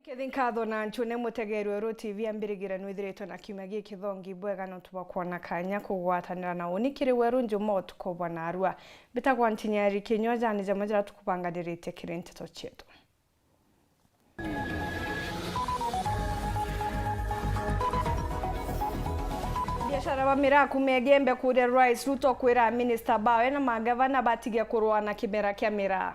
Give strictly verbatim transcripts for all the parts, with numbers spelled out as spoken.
Nkethi nkatho na ncune mutegeri weru T V ambirigira nwithiritwe na kiumia gikithongi bwega nontu bwa kwona kanya kugwatanira na uni kiri weru njuma utuku bwa narua. Mbitagwa Ntinyari Kinyua, jani jamwe jara tukubanganirite kiri nteto cietu. Biashara ba miraa kuuma Igembe kuria Rais Ruto kwira minista bawe na magavana batige kurwa na kimera kia miraa.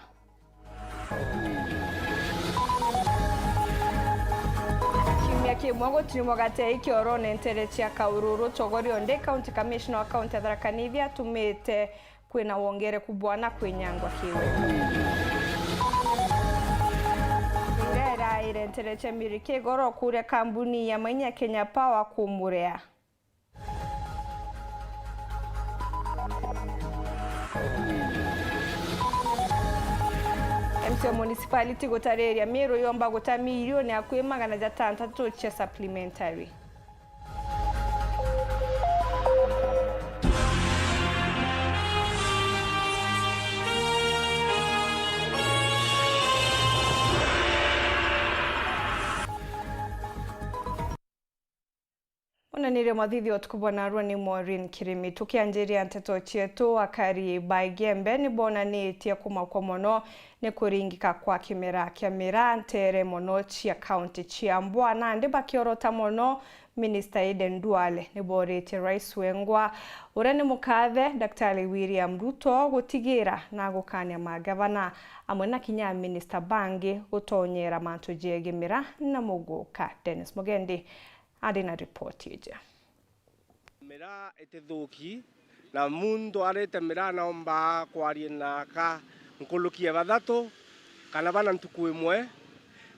Kiumia kimwe gutiri mugate ikiorone ntere cia Kaururu, Chogoria Ondi, County Commissioner wa County ya Tharaka Nithi atumite kwina wongereku bwa na kwinyangwa kiwe. Inga iraire ntere cia Miriki igoro kuria kambuni ya mainya Kenya Power kumurea. M C A Municipality gutariria Miru yomba guta milioni akui magana jatantatu cia supplementary. Unanirie mwathithio utuku bwa narua ni Maureen Kirimi. Tukianjiria nteto cietu, akari ba Igembe ni bonanitie kumakua mono ni kuringika kwa kimera kia miraa ntere mono cia kaunti cia Mbwa, nandi bakiorota mono Minista Aden Duale. Ni boritie Rais wengwa, uria ni mukathe Daktari William Ruto, gutigira na gukania magavana amwe na kinya aminista bangi gutonyera mantu jegie miraa na muguka. Dennis Mugendi ari na ripoti iji. Miraa itithuki, na muntu arite miraa naomba kwaria na aka nkuruki ya bathatu kana bana ntuku imwe,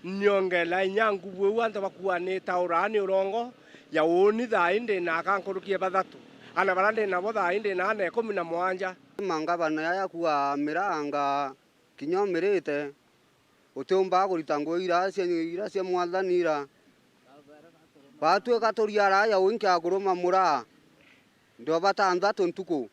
niongela inya nguvu iu antu bakuanite uraani urongo ya uuni thaa ii ndi na aka nkuruki ya bathatu, ana baria ndi nabo thaa ii ndi na ana ikumi na mwanja. Mangavana yaya kuaa miraa anga kinya umirite, utiumbaga kurita ngugi iria cia, iria cia Mwathani ira. Batwika turiara ya winki akuruma muraa, ndio batanthatu ntuku,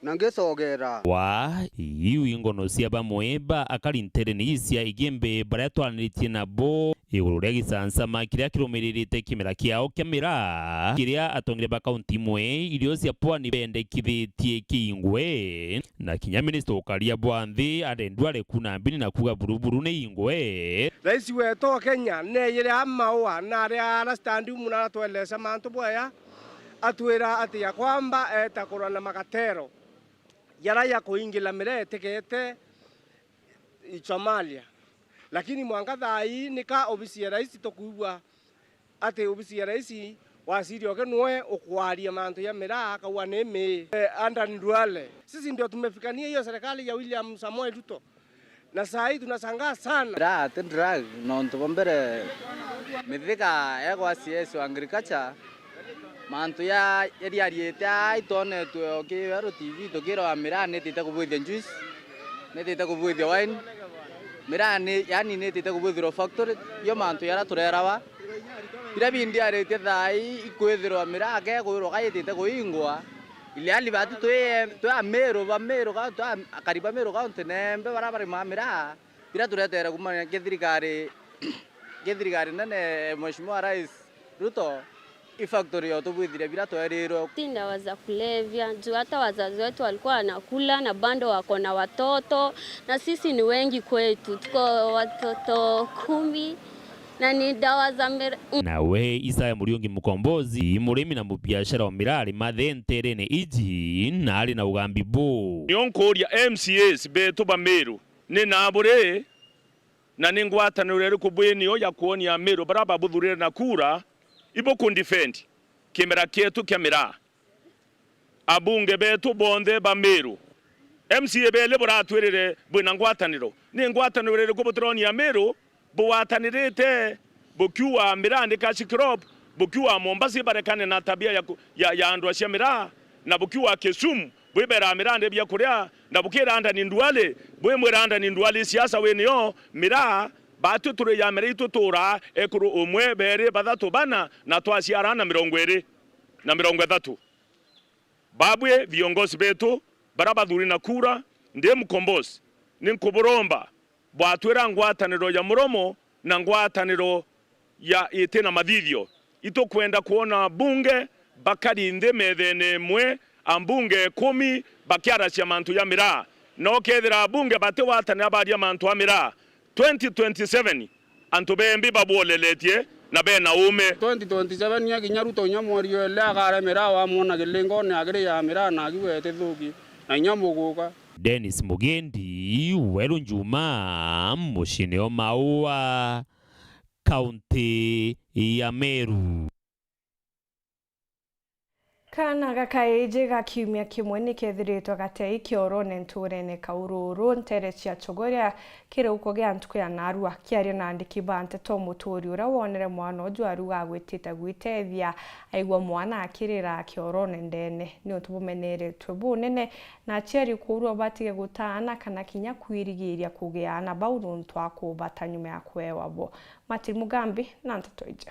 na ngicogera. Wa, iu ingono cia bamwe ba akari nterene ii cia Igembe baria twaranitie nabo iguru ria gicancama kiria kirumiririte kimera kiao kia miraa, kiria atongere ba kaunti imwe irio cia pwani bendekithitie kiingwe. Na kinya minista ukaria bwa nthi arendua arekuna mbini na kuuga buruburu ni ingwe. Rais wetu wa Kenya neeyire a maua na aria ara standing muna aratwelesha mantu bwaya, atwira ati ya kwamba eeta kurwa na magatero jara ya kuingila miraa itikete Somalia. Lakini mwanka thaa ii nika obisi ya rais tukwigua ati obisi ya rais, waziri oke nwe ukwaria mantu ya miraa, akauga ni mii. Eh, Aden Duale. Sisi ndio tumefikania hiyo serikali ya William Samoei Ruto. Na saa hii tunashangaa sana. Miraa ti drug, nontu bwa mbere Mithika egwa C S wa agriculture, mantu ya, yariariite aa itonetwe o ki Weru T V, tukirwa miraa nitite kubwithia juice, nitite kubwithia wine, miraa ni, yani nitite kubwithirwa factory, yo mantu yara turerawa. Biria bindiaritie thaa ii ikwithirwa miraa ke kwirwa ka itite kuingwa, ile hali batu twi, twi Amiru, Bamiru ka, twi akari ba Miru County nembe bara barimaa miraa, biria turetere kuuma ki thirikari, ki thirikari nene, Mheshimiwa Rais Ruto, i factory yotubwithirie biria twerirwe. Si dawa za kulevya, juu hata wazazi wetu walikuwa wanakula na bado wako na watoto, na sisi ni wengi kwetu, tuko watoto kumi. Na ni dawa za mir- Nawe Isaya Muriungi Mukombozi, murimi na mubiashara wa miraa ari mathe nterene iji, na ari na ugambi buu. Nio nkuuria M C As betu ba Miru, ni naburi na ni ngwataniro iriku bwinio ya kwonia Amiru bara babuthurire na kura, ibukundefend kimera kietu kia miraa? Abunge betu bonthe ba Miru, M C A beli buratwirire bwina ngwataniro. Ni ngwataniro iriku butironia Miru bugwatanirite bukiuga miraa ni cash crop, bukiuga Mombasa ibarekane na tabia ya ku-, ya, ya andu acia miraa, na bukiuga Kisumu bwibera miraa ni biakuria, na bukira Aden Duale, bwimwira Aden Duale siasa winio miraa Baatwi turi ja mira itu tuuraa ekuru umwe, beeri, bathatu, bana, na twaciara na mirongo iiri na mirongo ithatu. Babwi viongozi betu bara bathuri na kura, ndi mkombozi, ni nkuburomba bwatwira ngwataniro ya muromo na ngwataniro ya iti na mathithio. Itukwenda kwona abunge bakari nthi methene imwe, ambunge ikumi bakiaracia mantu ja miraa. Na ukethira abunge batigwatanira baria mantu a miraa, twenty twenty-seven antu bembi babwoleletie na bena uume. Twenty twenty-seven ya kinya Ruto inya mweri o ile akaremera wamwona kilingone akiri ya miraa na akiuga itithuki na inya muguka. Dennis Mugendi, Weru Njuma, muciine o Maua, kaunti ya Meru. Kaana gakaiji ga kiumia kimwe ni kethiritwe gatei kiorone ntuurene Kaururu, nteere cia Chogoria, kirauko gia ntuku ya naarua. Kiaria na andiki ba nteto, mutuuri uria wonere mwana uju aruga agwitite gwitethia, aigua mwana akirira kiorone ndene. Ni untu bumeneretwe bunene, na aciari kuurua batige gutaana kana kinya kwirigiiria kugia aana bau nuntu wa kubata nyuma ya kuewa bo. Martin Mugambi na nteto iji.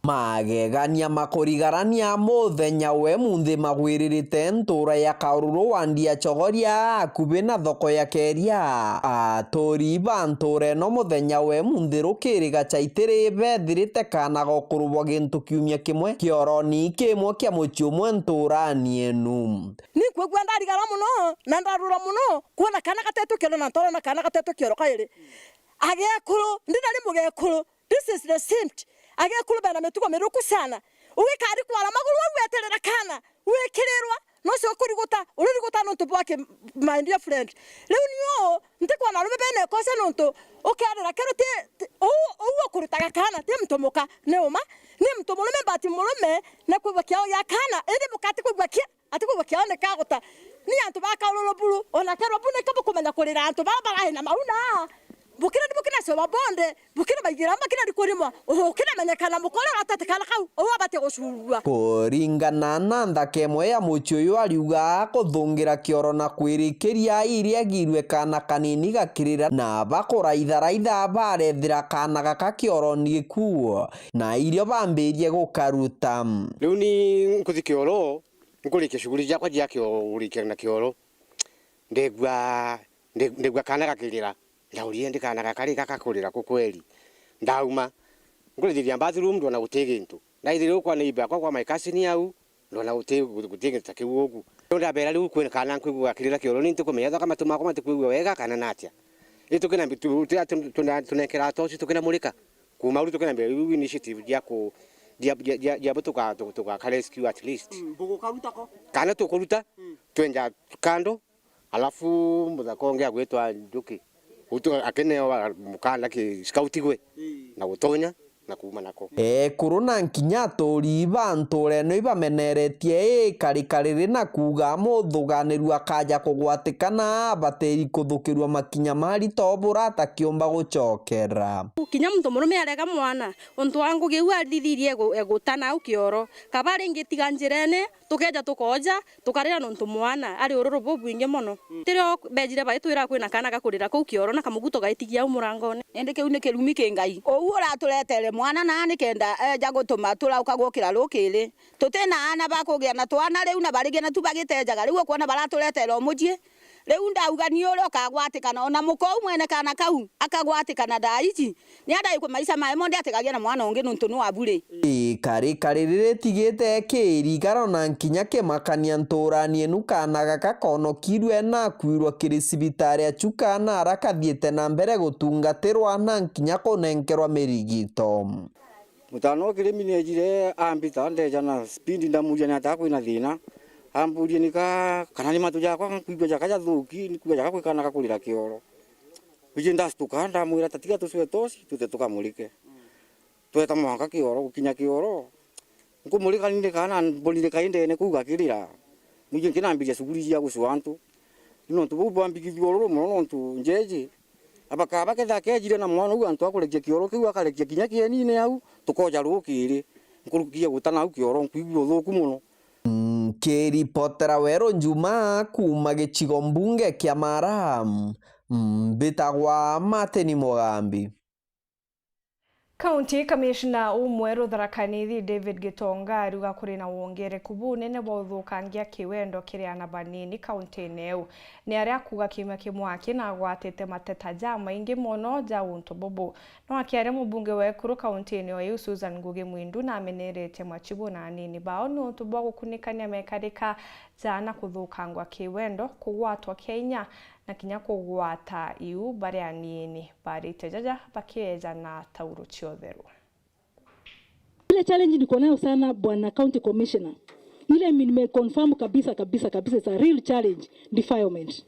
Magegania makurigarania muthenya we munthi magwiririte ntuura ya Kaururu wandi ya Chogoria, akubi na thoko ya Keria. Aturi ba ntuura ino muthenya we munthi rukiri gacaitiri bethirite kaana ga ukuru bwa gintu kiumia kimwe kioroni kimwe kia mucii umwe ntuurani enu. Ni nkwigua ndarigara mono na ndarura mono kwona kaana gatetwe kioro na ntorona kaana gatetwe kioro kairi. Agekuru, ndi nari mugekuru, this is the same. Agekuru bena mitugo miruku sana. Ugikari kwara maguru au weterera kaana, wikirirwa, no cio kuriguta, uririguta nontu bwa ki, my dear friend. Riu niu ntikwona arume bena ikosa nontu ukerira kero ti, ti, uu, uu ukurutaga kaana, ti muntu muka, ni uma, ni muntu murume, but murume ni kwigua kiao gia kaana, indi muka ti kwigua kia Ati kwigua kiao ni kaguta. Ni antu ba Kaururu buru, ona kerwa bu ni ka bukumenya kurira antu baa baraina mauna. Bukira ni bukina cio babonde, bukina baigira bakina ni kurimwa. Ukina menyekana mukore uratete kana kau, uu abati gucurua. Kuringana na nthaka imwe ya mucii uyu ariuga kuthungira kioro na kwirikiria iria agirwe kaana kanini gakirira na bakuraitharaitha barethira kaana gaka kioroni gikuo na irio bambirie gukaruta. Riu ni nkuthi kioro, nkurikia shughuli ciakwa cia kio-, kurikia na kioro, ndegua, nde-, ndegua kaana gakirira. Ndauria, "Ndi kaana gaka ri gaka kurira ku kweri?" Ndauma, nkurithiria bathroom, ndona guti gintu. Ndaithiria kwa neighbor akwa, kwa my cousin au, ndona guti, guti gintu ta kiu ugu. Riu ndabera, riu kwina kaana nkwigua gakirira kioro, ni ntikumenya ethwa ka matu makwa matikwigua wega kana natia. Ri tukina mbi-, tu-, tu-, tu-, tuna-, tunenkera tochi, tukinamurika. Kuuma uu tukina mbere, iu initiative cia ku-, cia, cia, cia, cia tuga, tu-, tugaka rescue at least. Mm, bugukaruta ko? Kana tukuruta, mm, twenja kando, alafu muthaka ungi agwitwa Njuki. Uu tu-, akineo mukanda ki scout gwe, ii, na gutonya, na kuuma nako. Ekuru na nkinya aturi ba ntuura ino ibameneretie ii karikariri na kuuga muthuganirua akaja kugwatikana abatiri kuthukirua makinya marito bura atakiumba gucokera. Kinya muntu murume arega mwana, untu wa ngugi iu athithirie egu-, eguta nau kioro. Kaba ringi tiga njirene, tukeja tukoja, tukarira nontu mwana ari ururu bubwingi mono. Mm. Tirio bejire baitwira kwina kaana gakurira kuu kioro na kamuguto gaitigia au murangone. Indi kiu ni kirumi ki Ngai. Uu uraturetere mwana na nikenda eja gutuma turauka gukira rukiri. Tuti na aana ba kugia na twana riu na barigia na tu bagitejaga. Riu ukwona baraturetera umucii. Riu ndauga ni uria ukagwatikana, ona muka uu mwene kaana kau akagwatikana thaa ici. Ni andaikwe maisha mae monthe atigagia na mwana ungi nontu ni wa bure. Ikari kari riritigite kirigaro na nkinya kimakania ntuurani inu kaana gaka konokirue na akwirwa kiri cibitari ya Chuka na ara kathiite na mbere gutungatirwa na nkinya kunenkerwa mirigito. Mutaana o kirimi ni ejire ambita, ndeja na speed, ndamuria ni atia kwina thina. Amburie nika kana ni matu jakwa nkwigua jaka jathuki, nkwigua jaka kwi kaana gakurira kioro. Iji ndastuka, ndamwira, "Tatiga tucue toci, tute tukamurike." Tweta mwanka kioro, gukinya kioro, nkumurika ni kaana mbonire kai ndene kuu gakirira. Niji nkinambiria shughuli cia gucua antu. Ni nontu buu bwambigithua ururu mono nontu njeji. Abakaba ketha kejire na mwana uu antu akurekia kioro kiu, akarekia kinya kienine au, tukoja rukiri. Nkurukia guta nau kioro, nkwigua uthuku mono. Nkiripotera Weru Njuma kuuma gicigo mbunge kia Mara, Mbitagwa Martin Mugambi. County Commissioner umweru Tharaka Nithi David Gitonga ariuga kuri na wongereku bunene bwa uthukangia kiwendo kiri ana banini kauntine iu. Ni aria akuuga kiumia kimwe aki na agwatite mateta jamaingi mono ja untu bubu. No akiaria mubunge wa ekuru kauntine o iu Susan Ngugi Mwindu nameneretie machibu na anini bao niuntu bwa gukunikania mekarika ja ana kuthukangwa kiwendo, kugwatwa kia inya na kinya kugwata iu bari anini barite jaja bakieja na tauro cia utheru. Ile challenge niko nayo sana, bwana county commissioner, ile mi nimeconfirm kabisa kabisa kabisa, it's a real challenge, defilement.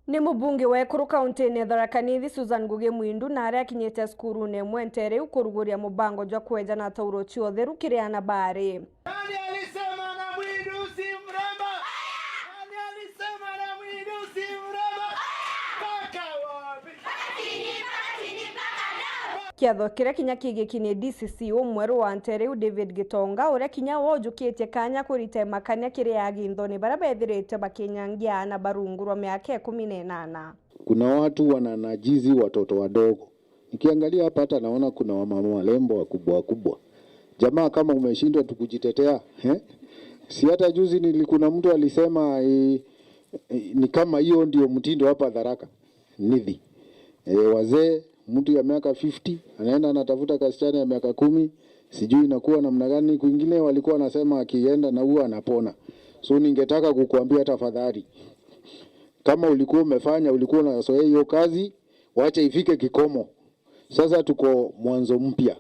Ni mubunge wa ekuru kauntine ya Tharaka Nithi Susan Ngugi Mwindu na aria akinyite cukurune imwe ntere iu kuruguria mubango jwa kweja na tauro cia utheru kiri ana bari. Nani alisema na Mwindu si mrembo? Nani alisema na Mwindu si mrembo? Mpaka wapi? Kiatho kiria kinya kigiki ni D C C umweru wa ntere iu David Gitonga, uria kinya we ujukitie kanya kurita imakania kiri aginthoni baria bethirite bakinyangia aana ba rungu rwa miaka ikumi na inana. Kuna watu wananajizi watoto wadogo. Nikiangalia hapa hata naona kuna wamama warembo wakubwa wakubwa. Jamaa, kama umeshindwa tu kujitetea, eh? Si hata juzi nili-, kuna mtu alisema, eh, eh, ni kama hiyo ndio mtindo hapa Tharaka Nithi. Eh, wazee, mtu ya miaka fifty anaenda anatafuta kasichana ya miaka kumi, sijui inakuwa namna gani. Kwingine walikuwa wanasema akienda na huwa anapona. So ningetaka kukuambia tafadhali, kama ulikuwa umefanya, ulikuwa unazoea hiyo kazi, wacha ifike kikomo. Sasa tuko mwanzo mpya.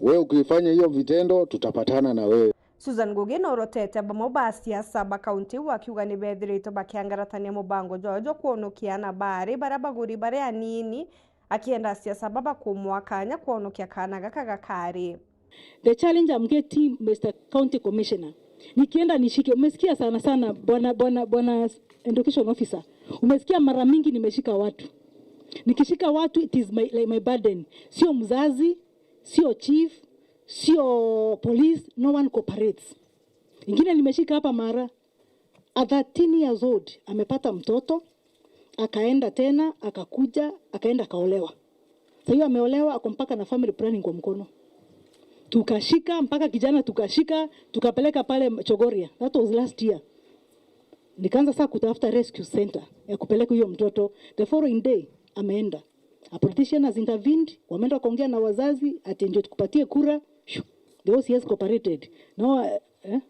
We ukifanya hiyo vitendo, tutapatana na wewe. Susan Ngugi norotete bamwe ba asiasa ba kaunti iu akiuga ni bethiritwe bakiangaratania mubango jwao jwa kwonokia aana baari baria baguri baria anini, akienda asiasa baba kumwa kanya kwonokia kaana gaka gakari. The challenge I'm getting, Mister County Commissioner, nikienda nishike, umesikia sana sana bwana, bwana, bwana education officer, umesikia mara mingi nimeshika watu. Nikishika watu, it is my, like my burden. Sio mzazi, sio chief, sio police, no one cooperates. Ingine nimeshika hapa mara, a thirteen years old, amepata mtoto, akaenda tena, akakuja, akaenda akaolewa. Sasa hiyo ameolewa, ako mpaka na family planning kwa mkono. Tukashika mpaka kijana, tukashika, tukapeleka pale Chogoria. That was last year. Nikaanza saa kutafuta rescue center ya kupeleka huyo mtoto. The following day ameenda. A politician has intervened, wameenda wakaongea na wazazi ati ndio tukupatie kura. Shoo. The O C S cooperated. No, eh?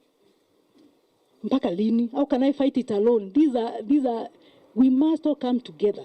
Mpaka lini? How can I fight it alone? These are, these are, we must all come together.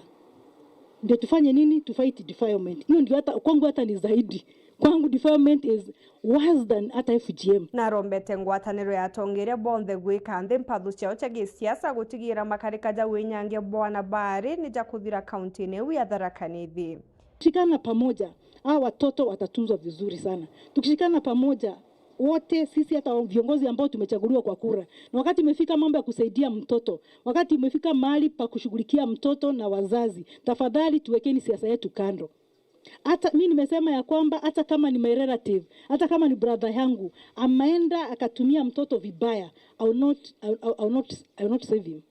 Ndio tufanye nini? To fight defilement. Hiyo ndio hata kwangu hata ni zaidi. Kwangu defilement is worse than hata F G M. Narombete ngwataniro ya atongeria bonthe gwika nthi mpathu ciao cia gisiasa gutigira makarika ja winyangia bwana baari ni ja kuthira kauntine iu ya Tharaka Nithi. Shikana pamoja, hawa watoto watatunzwa vizuri sana. Tukishikana pamoja wote sisi, hata viongozi ambao tumechaguliwa kwa kura, na wakati imefika mambo ya kusaidia mtoto, wakati imefika mahali pa kushughulikia mtoto na wazazi, tafadhali tuwekeni siasa yetu kando. Hata mi nimesema ya kwamba hata kama ni my relative, hata kama ni brother yangu ameenda akatumia mtoto vibaya, I will not, I will, I will not, I will not save him.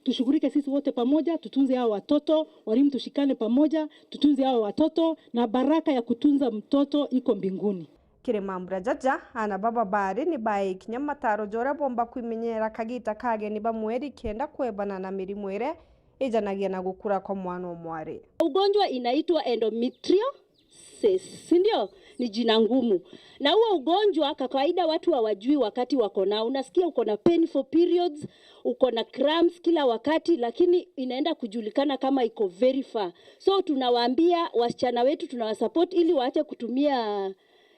Tushughulike sisi wote pamoja, tutunze hao watoto, walimu tushikane pamoja, tutunze hao watoto, na baraka ya kutunza mtoto iko mbinguni. Kiri mambura jaja, aana baba baari ni baekinya mataro ja uria bomba kwimenyera kagita kageni ba mweri kenda kwebana na mirimu iria ijanagia na gukura kwa mwana o mwari. Ugonjwa inaitwa endometriosis, si ndio? Ni jina ngumu. Na huo ugonjwa kwa kawaida watu hawajui wakati wako nao. Unasikia uko na painful periods, uko na cramps kila wakati, lakini inaenda kujulikana kama iko very far. So tunawaambia wasichana wetu, tunawasupport ili waache kutumia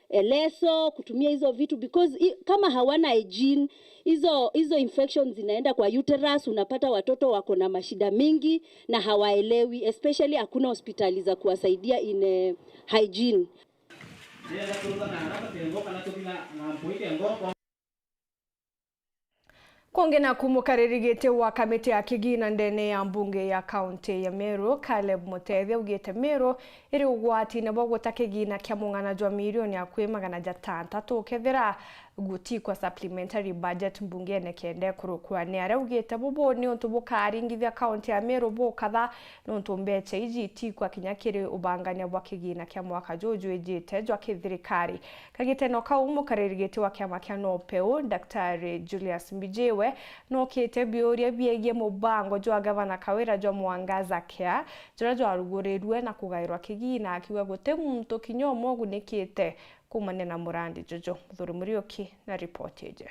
eh, leso, kutumia hizo vitu because i, kama hawana hygiene, hizo hizo infections zinaenda kwa uterus, unapata watoto wako na mashida mingi na hawaelewi, especially hakuna hospitali za kuwasaidia in eh, hygiene. Kungi naku, mukariri giti wa kamiti ya kigina ndene ya mbunge ya kaunti ya Meru, Caleb Mutethia, augite Meru iri ugwatine bwa guta kigina kia mung'ana jwa milioni akui magana jatantatu kethira gutikwa supplementary budget mbungene kenda ikurukua. Ni aria augite bubu ni untu bukaringithia kaunti ya Meru bukatha, nontu mbecha iji itikwa kinya kiri ubangania bwa kigina kia mwaka juju ijite jwa kithirikari. Kagiteno kau, mukariri giti wa kiama kia NOPEU, Daktari Julius Mbijiwe, nokite biuria biegie mubango jwa Gavana Kawira jwa Mwangaza Care, juria jwarugurirue na kugairwa kigina, akiuga guti muntu kinya umwe ugunikite kuumania na murandi juju. Muthuri Muriuki na ripoti iji.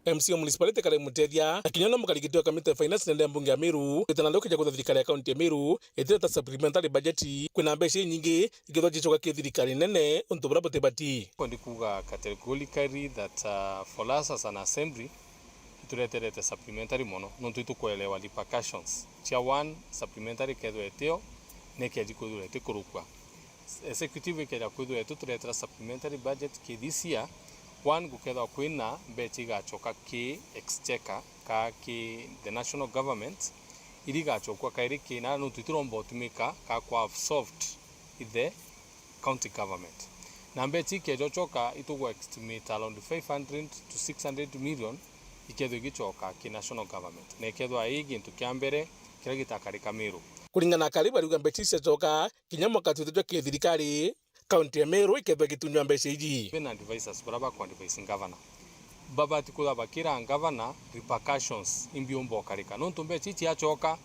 M C A municipality Caleb Mutethia, na kinya no mukarigiti wa kamiti ya finance nene ya mbunge ya Meru, gwitana ndio kija kwithwa thirikari ya kaunti ya Meru itireta supplementary budget, kwina mbeca inyingi ikethwa cicoka ki thirikari nene, untu buria butibati. Ndi kuuga categorically that, uh, for us as an assembly, itureterete supplementary mono, nontu itukwelewa repercussions cia one supplementary kethwa itio, nekeji kwithirwa itikurukua. Executive ikeja kwithirwa ituturetera supplementary budget ki this year, one, gukethwa kwina mbecha igachoka ki exchequer ka ki the national government, iria igachokua kairi kina, nontu itiromba utumika ka kwa absorbed i the county government. Na mbecha ikeja uchoka, itugu estimate around five hundred to six hundred million ikethwa igichoka ki national government, na ikethwa ii gintu kia mbere kiria gitakarika Meru. Kuringana na Kariba, ariuga mbecha icio ciachoka kinya mwaka twitijwe ki thirikari, kaunti ya Meru ikethwa igitunywa mbecha iji. Bena advisors baria baku advise governor, babati kwithirwa bakira governor repercussions imbi umba ukarika, nontu mbecha ici ciachoka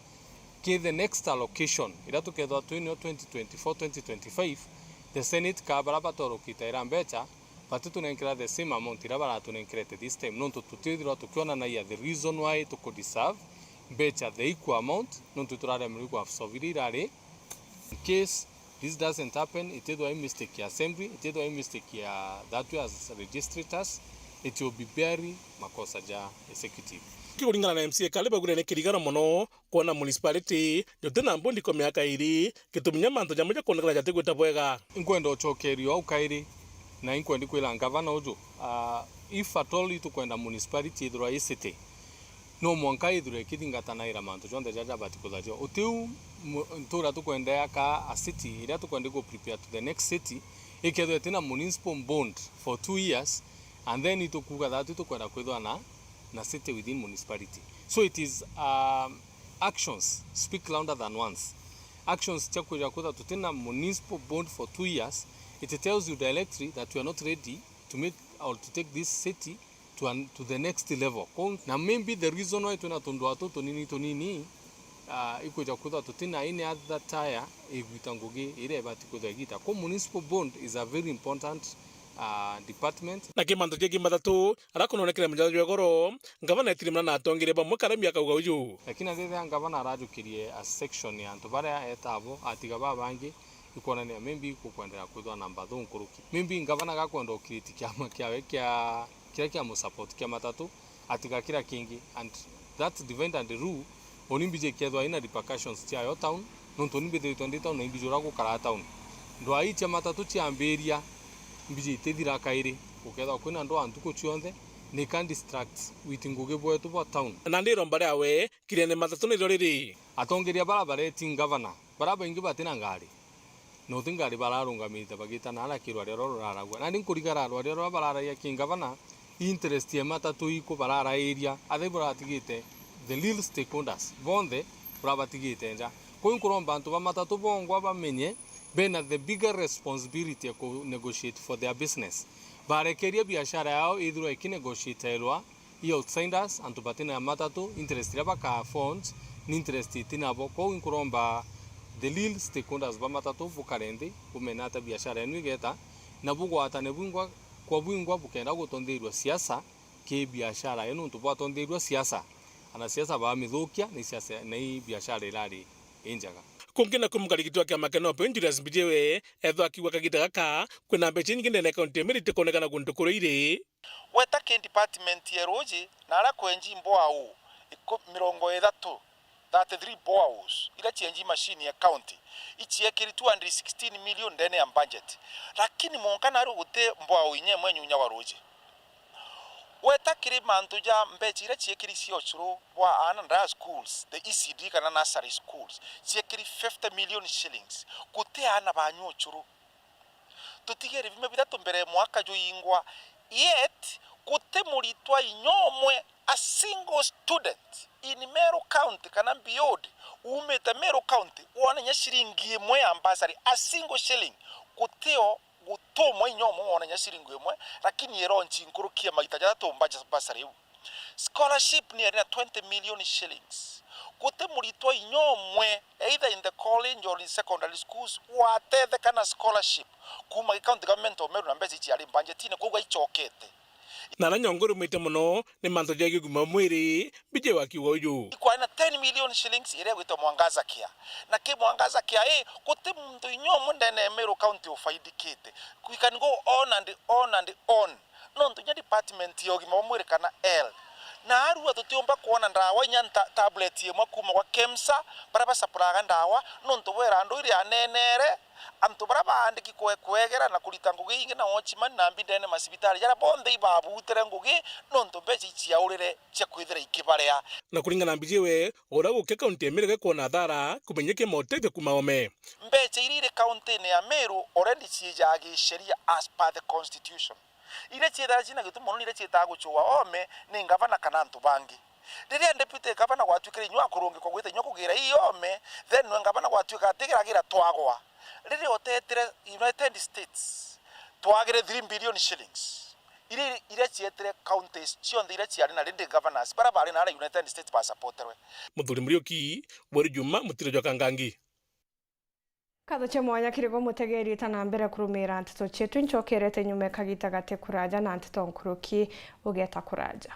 ki the next allocation iria tukethwa twinio twenty twenty-four, twenty twenty-five, the senate ka baria batorokita ira mbecha batitunenkera the same amount iria baratunenkerete this time, nontu tutithirwa tukionanagia the reason why tuku deserve mbecha the equal amount, nontu turaremerwe ku absorb iria irari. In case this doesn't happen, itithwa i mistake ya assembly, itithwa i mistake ya that we as legislators, it will be very makosa ja executive. Kuringana na M C A Kale, baugire ni kirigano mono kwona municipality juti na mbundi kwa miaka iri, gitumi nya mantu jamwe jakwonekana jatigwita bwega. Inkwenda ucokerio au kairi, na inkwendi kwira ngavana uju, ah, if at all itukwenda municipality ithirwa i city, no mwanka ithirwe ikithingatanaira mantu jonthe jaria jabati kuthario. Utiu mu-, ntura tukwenda yaka a city iria tukwendi ku prepare to the next city, ikethwa itina municipal bond for two years, and then itukuga that itukwenda kwithwa na, na city within municipality. So it is, um, actions speak louder than words. Actions cia kwija kwitha tutina municipal bond for two years, it tells you directly that we are not ready to make or to take this city to an, to the next level. Kou, na maybe the reason why twina tundwaa tuu tunini tunini, ah, ikwija kwitha tutina any other tire igwita ngugi iria ibati kwitha igita. Kou municipal bond is a very important, ah, department. Na kimantu kingi mathatu, aria kunonekire mujanja jwa igoro, ngavana etirimana na atongeria bamwe karemi akauga uju. Lakini athithia ngavana arajukirie a section ya antu baria etabo, atiga babangi, ikwonania maybe ikukwendera kwithwa na mbathu nkuruki. Maybe ngavana gakwenda u create kiama kiawe kia, kiria kia mu support kia matatu, atiga kira kingi, and that divide and rule, uni mbiji ikethwa ina repercussions ciayo town, nontu uni mbithiritwe ndi town na imbiji uria gukara town. Ndwaa ii cia matatu ciambiria, imbiji itithira kairi, gukethwa kwina ndwaa ntuku cionthe, ni ka distract with ngugi bwetu bwa town. Na ndiromba riawe, kiriene matatu nirio riri. Atongeria bara bareti ngavana, bara baingi batina ngari. Na uti ngari bararungamite bagita naara ki rwaria ruria ruraragua. Nandi nkurigara rwaria ruria bararagia ki ngavana, interest ya matatu iku bararairia, athai buratigite the real stakeholders bonthe burabatigite nja. Kou nkuromba antu ba matatu bongwa bamenye bena the bigger responsibility ya ku negotiate for their business. Barekeria biashara yao ithirwa ikinegotiatirwa i outsiders, antu batina matatu, interest iria baka afford ni interest itinabo. Kou inkuromba the real stakeholders ba matatu bukare nthi, bumene ata biashara yenu igeta, na bugwatane bwingwa kwa bwingwa bukenda gutontheirua siasa ki biashara yenu, nontu bwatontheirua siasa, anasiasa bamithukia, ni siasa, ni biashara irari injega. Kungi naku mukarigiti wa kiama kia NOPEU Julius Mbijiwe ethwa akiuga kagita gaka kwina mbeca inyingi ndene ya kaunti ya Meru itikonekana guntu kuria iri. Gweta ki department ya ruuji, na aria kwenji mbwau iku-, mirongo ithatu, thirty-three boreholes, iria cienji machine ya county, iciekiri two hundred sixteen million ndene ya budget. Lakini mwanka nario guti mbwau inya imwe nyunya wa ruuji. Weta kiri mantu ja mbeca iria ciekiri cia ucuru bwa aana nda schools, the E C D kana nursery schools, ciekiri fifty million shillings, guti aana banyua ucuru. Tutigere biumia bithatu mbere ya mwaka juingwa, yet guti muritwa inya umwe, a single student in Meru County kana beyond, uumite Meru County, wona inya ciringi imwe ya bursary, a single shilling, gutio gutumwa inya umwe wona inya ciringi imwe, lakini ironchi nkuruki ya maita jathatu mbaja bursary iu. Scholarship ni yari na twenty million shillings. Guti muritwa inya umwe, either in the college or in secondary schools, watetheka na scholarship kuuma gi county government of Meru, na mbeca ici ciari mbanjetine, koguo aichokete. Na aria nyongo irumite mono ni mantu ja kigima mwiri, B J akiuga uju. Ikwari na ten million shillings iria igwitwa Mwangaza Care. Na ki Mwangaza Care ii, guti muntu inya umwe ndene ya Meru County ufaidikite. We can go on and on and on. Nontu inya department ya ugima bwa mwiri kana health, na arua tutiumba kwona ndawa inya nta-, tablet imwe kuuma gwa KEMSA, baria basapuraga ndawa, nontu bwira andu iri anenere, antu baria baandiki kwe-, kwegera na kurita ngugi ingi na watchman na mbi ndene masibitari jaria bonthe ibabutire ngugi, nontu mbeca iciaurire cia kwithira ikibaria. Na kuringana na B J we, uria gukia kaunti ya Meru gekwona athara, kumenyeke motethio kuuma oome. Mbeca iria iri kauntine ya Meru already ciijaa giceria as per the constitution. Iria ciithaga cina gitumo mono, iria ciitaga gucua oome ni ngavana kana antu bangi. Riria deputy governor gwatuikire inyua akurungikwa gwita inyua kugira ii oome, then we ngavana gwatuika atigiragira twagwa. Riria utetire United States, twagire three billion shillings. Iria, iria cietire counties cionthe iria ciari na rindi governors, baria bari na aria United States basapoterwe. Muthuri Muriuki, Bweri Juma, mutiro jwa Kangangi. Nkatho cia mwanya kiri gwe mutegeri, ta na mbere kurumira nteto cietu, incokerete nyuma kagita gati kuraja na nteto nkuruki ugeta kuraja.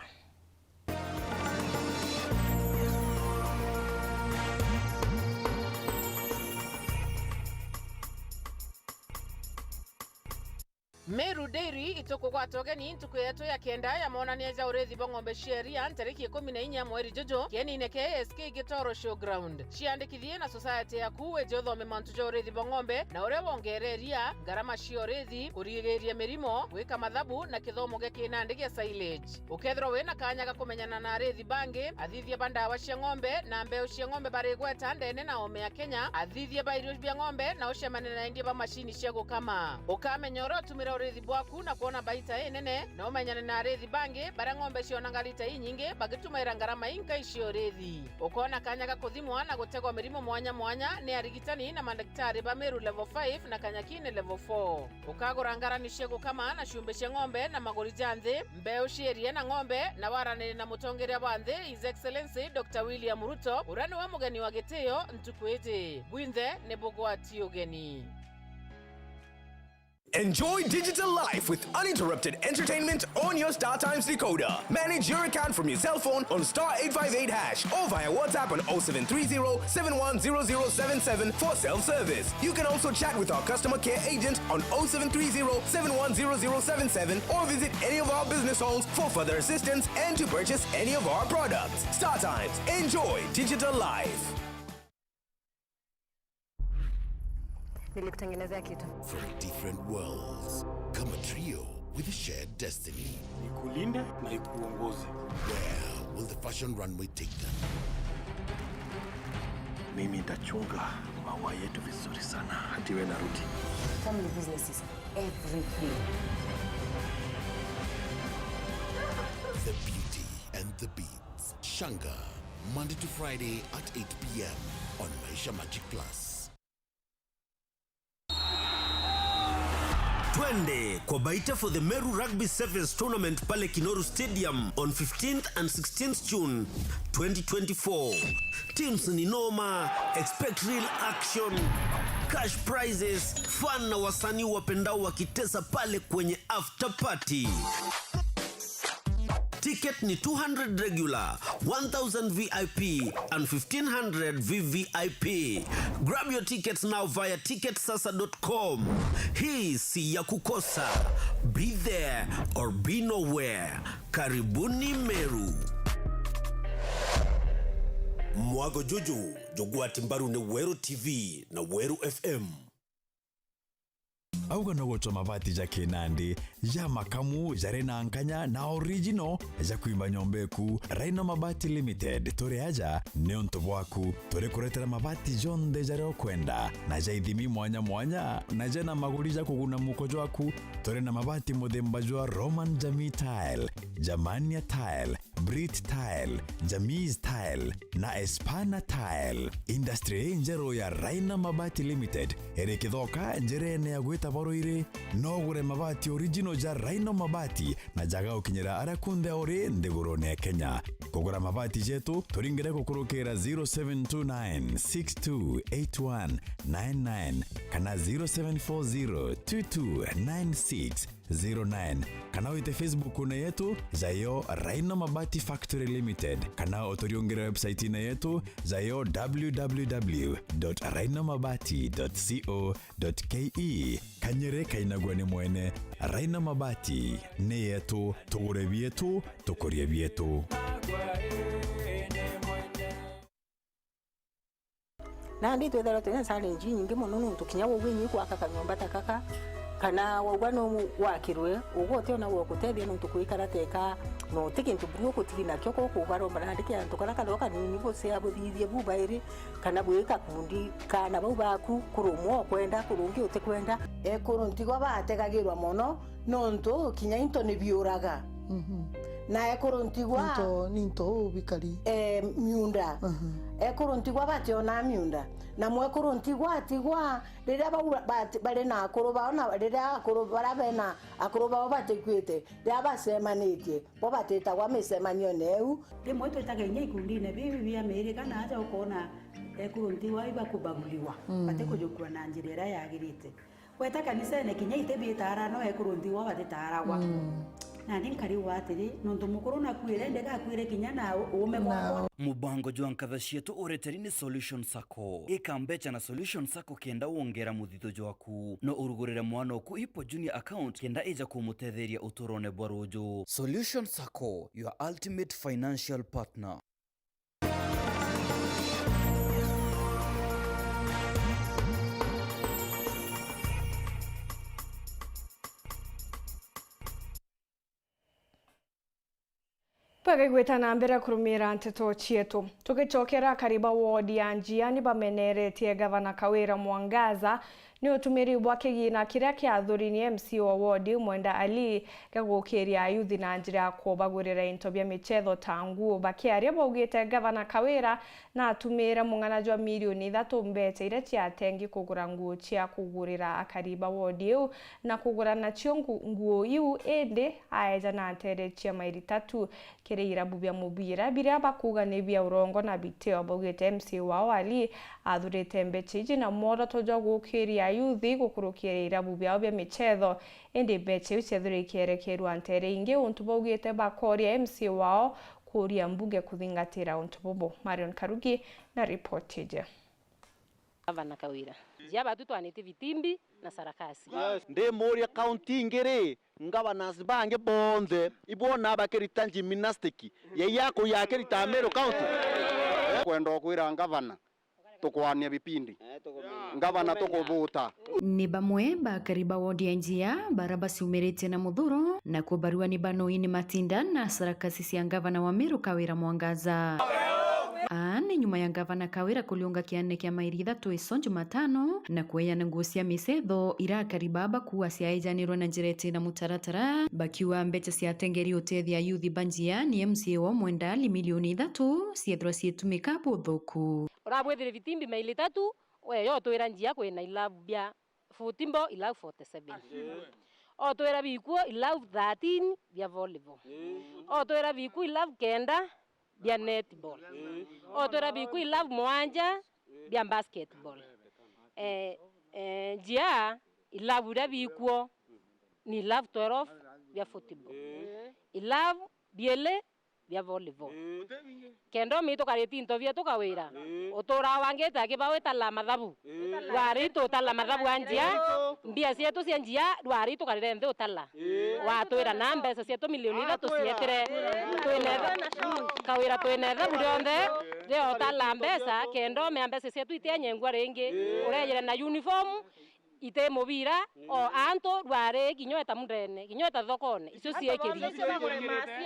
Meru Dairy itukugwata ugeni ntuku yetu ya kenda ya monania ja urithi bwa ng'ombe cia iria ntariki ikumi na inya mweri juju, kienine kia A S K Gitoro Showground. Ciandikithie na society yaku wije uthome mantu ja urithi bwa ng'ombe na uria wongere iria, ngarama cia urithi, kurigiria mirimo, gwika mathabu na kithomo gia kinandi gia silage. Ukethirwa wina kanya ga kumenyana na arithi bangi, athithia ba ndawa cia ng'ombe na mbeu cia ng'ombe bari igweta ndene na oome ya Kenya, athithia ba irio bia ng'ombe na ucemania na endia ba macini cia gukama. Ukamenya uria utumira urithi bwaku na kwona baita inene, na umenyane na arithi bangi baria ng'ombe cionaga rita inyingi bagitumaira ngarama inkai cia urithi. Ukona kanya ga kuthimwa na gutegwa mirimo mwanya mwanya ni arigitani na mandagitari ba Meru Level five na Kanyakini Level four. Ukagura ngarani cia gukama na ciumbi cia ng'ombe na maguri ja nthi, mbeu cia iria na ng'ombe, na waranire na mutongeria bwa nthi, His Excellency Doctor William Ruto, uria niwe mugeni wa gitio ntuku iji. Bwinthe ni bugwati ugeni. Enjoy digital life with uninterrupted entertainment on your StarTimes decoder. Manage your account from your cell phone on star eight five eight hash or via WhatsApp on oh seven three zero, seven one zero zero seven seven for self-service. You can also chat with our customer care agent on oh seven three zero, seven one zero zero seven seven or visit any of our business halls for further assistance and to purchase any of our products. StarTimes. Enjoy digital life. Nilikutengenezea kitu. From different worlds, come a trio with a shared destiny. Ikulinde na ikuongoze. Where will the fashion runway take them? Mimi nitachunga maua yetu vizuri sana, hadi we narudi. Family business is everything. The Beauty and the Beast. Shanga, Monday to Friday at eight p.m. on Maisha Magic Plus. Twende kwa Baita for the Meru Rugby Sevens Tournament pale Kinoru Stadium on fifteenth and sixteenth June twenty twenty-four. Teams ni noma, expect real action, cash prizes, fun na wasanii wapendao wakitesa pale kwenye after party. Ticket ni two hundred regular, one thousand V I P and fifteen hundred V V I P. Grab your tickets now via ticket sasa dot com. Hii si ya kukosa. Be there or be nowhere. Karibuni Meru. Mwago juju jugwati mbaru ni Weru T V na Weru F M. Auga no gucwa mabati ja kinandi, ja makamu, jari na nkanya na original ja kwimba nyomba eku. Rhino Mabati Limited, turi aja niuntu bwaku. Turi kuretera mabati jonthe jaria ukwenda, na ja ithimi mwanya mwanya, na jena maguri ja kuguna muko jwaku. Turi na mabati muthemba jwa Roman Jamii Tile, Germania Tile, Brit Tile, Jamis Tile na Espana Tile. Industry injeru ya Rhino Mabati Limited iri Kithoka, njirene ya gwita Baroiri. No ugure mabati original ja Rhino Mabati na jaga ukinyira aria kunthe uri nthigurune ya Kenya. Kugura mabati jetu, turingire gukurukira zero seven two nine six two eight one nine nine kana zero seven four zero two two nine six zero nine, kana wite Facebook-une yetu, jayo Rhino Mabati Factory Limited, kana uturiungire website-ine yetu, jayo w w w dot rhino mabati dot co dot k e. Kanyere kainagua ni mwene. Rhino Mabati ni yetu, tugure bietu, tukurie bietu. Nandi twithagirwa twina challenge inyingi mono, nontu kinya wauga inyi gwaka kanyomba ta kaka, kana wauga no gwakirwe, uga utiona gwa gutethia, nontu kwikara teka no ti kintu buru gutiri nakio, ko kubaromba nandi ki antu karia kathoo kanini bucea buthithie bubairi, kana bwi kakundi kana bau baku, kuri umwe ukwenda, kuri ungi utikwenda. Ekuru ntigwa bategagirwa mono, nontu kinya into ni biuraga. Mhm. Na ekuru ntigwa into, ni into bikari. Eh, miunda. Aha. Ekuru ntigwa bationa miunda. Na mwekuru ntigwa atigwa, riria bau ba-, bati-, bari na akuru bao, na riria akuru bara bena akuru bao batikuite, riria bacemanitie, bo batitagwa micemanione iu. Rimwe twitaga inya ikundine biu bia mirika, na aja ukona ekuru ntigwa ibakubaguliwa, mm, batikujukua na njira iria yagirite. Weta kanisene kinya iti bitaara, no ekuru ntigwa batitaragwa. Mm. Nani nkarigwa atiri, nontu mukuru nakuire, ndigakuire kinya na u-, uume bwakwa. Mubango jwa Nkatha Cietu ureteri ni Solution Sacco. Ika mbecha na Solution Sacco kenda wongera muthitho jwaku. No urugurire mwana oku Hippo Junior account kenda ija kumutetheria uturone bwa ruju. Solution Sacco, your ultimate financial partner. Bwega igwita na mbere kurumira nteto cietu. Tugicokera akari ba wodi ya Njia ni bameneretie Gavana Kawira Mwangaza ni utumiri bwa kigina kiria kiathuri ni M C A wa wodi Mwenda Ali gia gukiria ayuthi na njira ya kubagurira into bia michetho ta nguo. Bakiaria baugite Gavana Kawira na atumire mung'ana jwa milioni ithatu mbecha iria ciatengi kugura nguo cia kugurira akari ba wodi iu na kugura nacio ngu-, nguo iu, indi aeja na ntere cia mairi tatu kiri irabu bia mubira biria bakuuga ni bia urongo na biteo. Baugite M C A wao Ali athurite mbecha iji na mworoto jwa gukiria ayuthi gukurukira irabu biao bia michetho, indi mbecha iu ciethirwe ikierekerwa ntere ingi, untu baugite bakoria M C A wao kuuria mbunge kuthingatira untu bubu. Marion Karugi na ripoti iji. Gavana Kawira. Njia batu twanite vitimbi na sarakasi. Yes. Ndimuria kaunti ingi ri, governors bangi bonthe, ibwona bakirita gymnastic, yai yaku yakirita Meru County? Kwenda kwira gavana, tukwania vipindi. Ngavana tukubuta. Ni bamwe ba akari ba wodi ya Njia bara baciumiritie na muthuro, na kubarua ni banoi ni matinda na sarakasi cia ngavana wa Meru Kawira Mwangaza. Aa ni nyuma ya ngavana Kawira kuliunga kiane kia mairi ithatu ico Jumatano na kweana nguo cia michetho ira akari baa bakuua ciaejanirwe na njira iti na mutaratara, bakiuga mbecha ciatengeri utethia ayuthi ba Njia ni M C A wa Mwenda Ali milioni ithatu ciethirwa cietumika buthuku. Urabwithire vitimbi maili tatu, we yo twira Njia kwina ilabu bia football, ilabu forty seven. Otwira bikuo ilabu thirteen bia volleyball. Otwira bikuo ilabu kenda bia netball. Otwira bikuo ilabu mwanja bia basketball. Eh, eh, Njia ilabu iria bikuo ni ilabu twelve bia football. Ilabu biele bia volleyball. Ii. Kenda umi tukariti into bietu Kawira. Ii. Uturaa wangite akiba witala mathabu. Ii. Rwari tutala mathabu a Njia. Ii. Mbia cietu cia Njia, rwari tukarire nthi utala. Ii. Watwira na mbeca cietu milioni ithatu cietire. Twina itha-, Kawira twina ithabu rionthe ria utala mbeca, kenda umea mbeca cietu itianyengua ringi. Ii. Urejire na uniform, Iti mubira, o antu rwari kinya eta mundene, kinya eta thokone, icio ciekiri.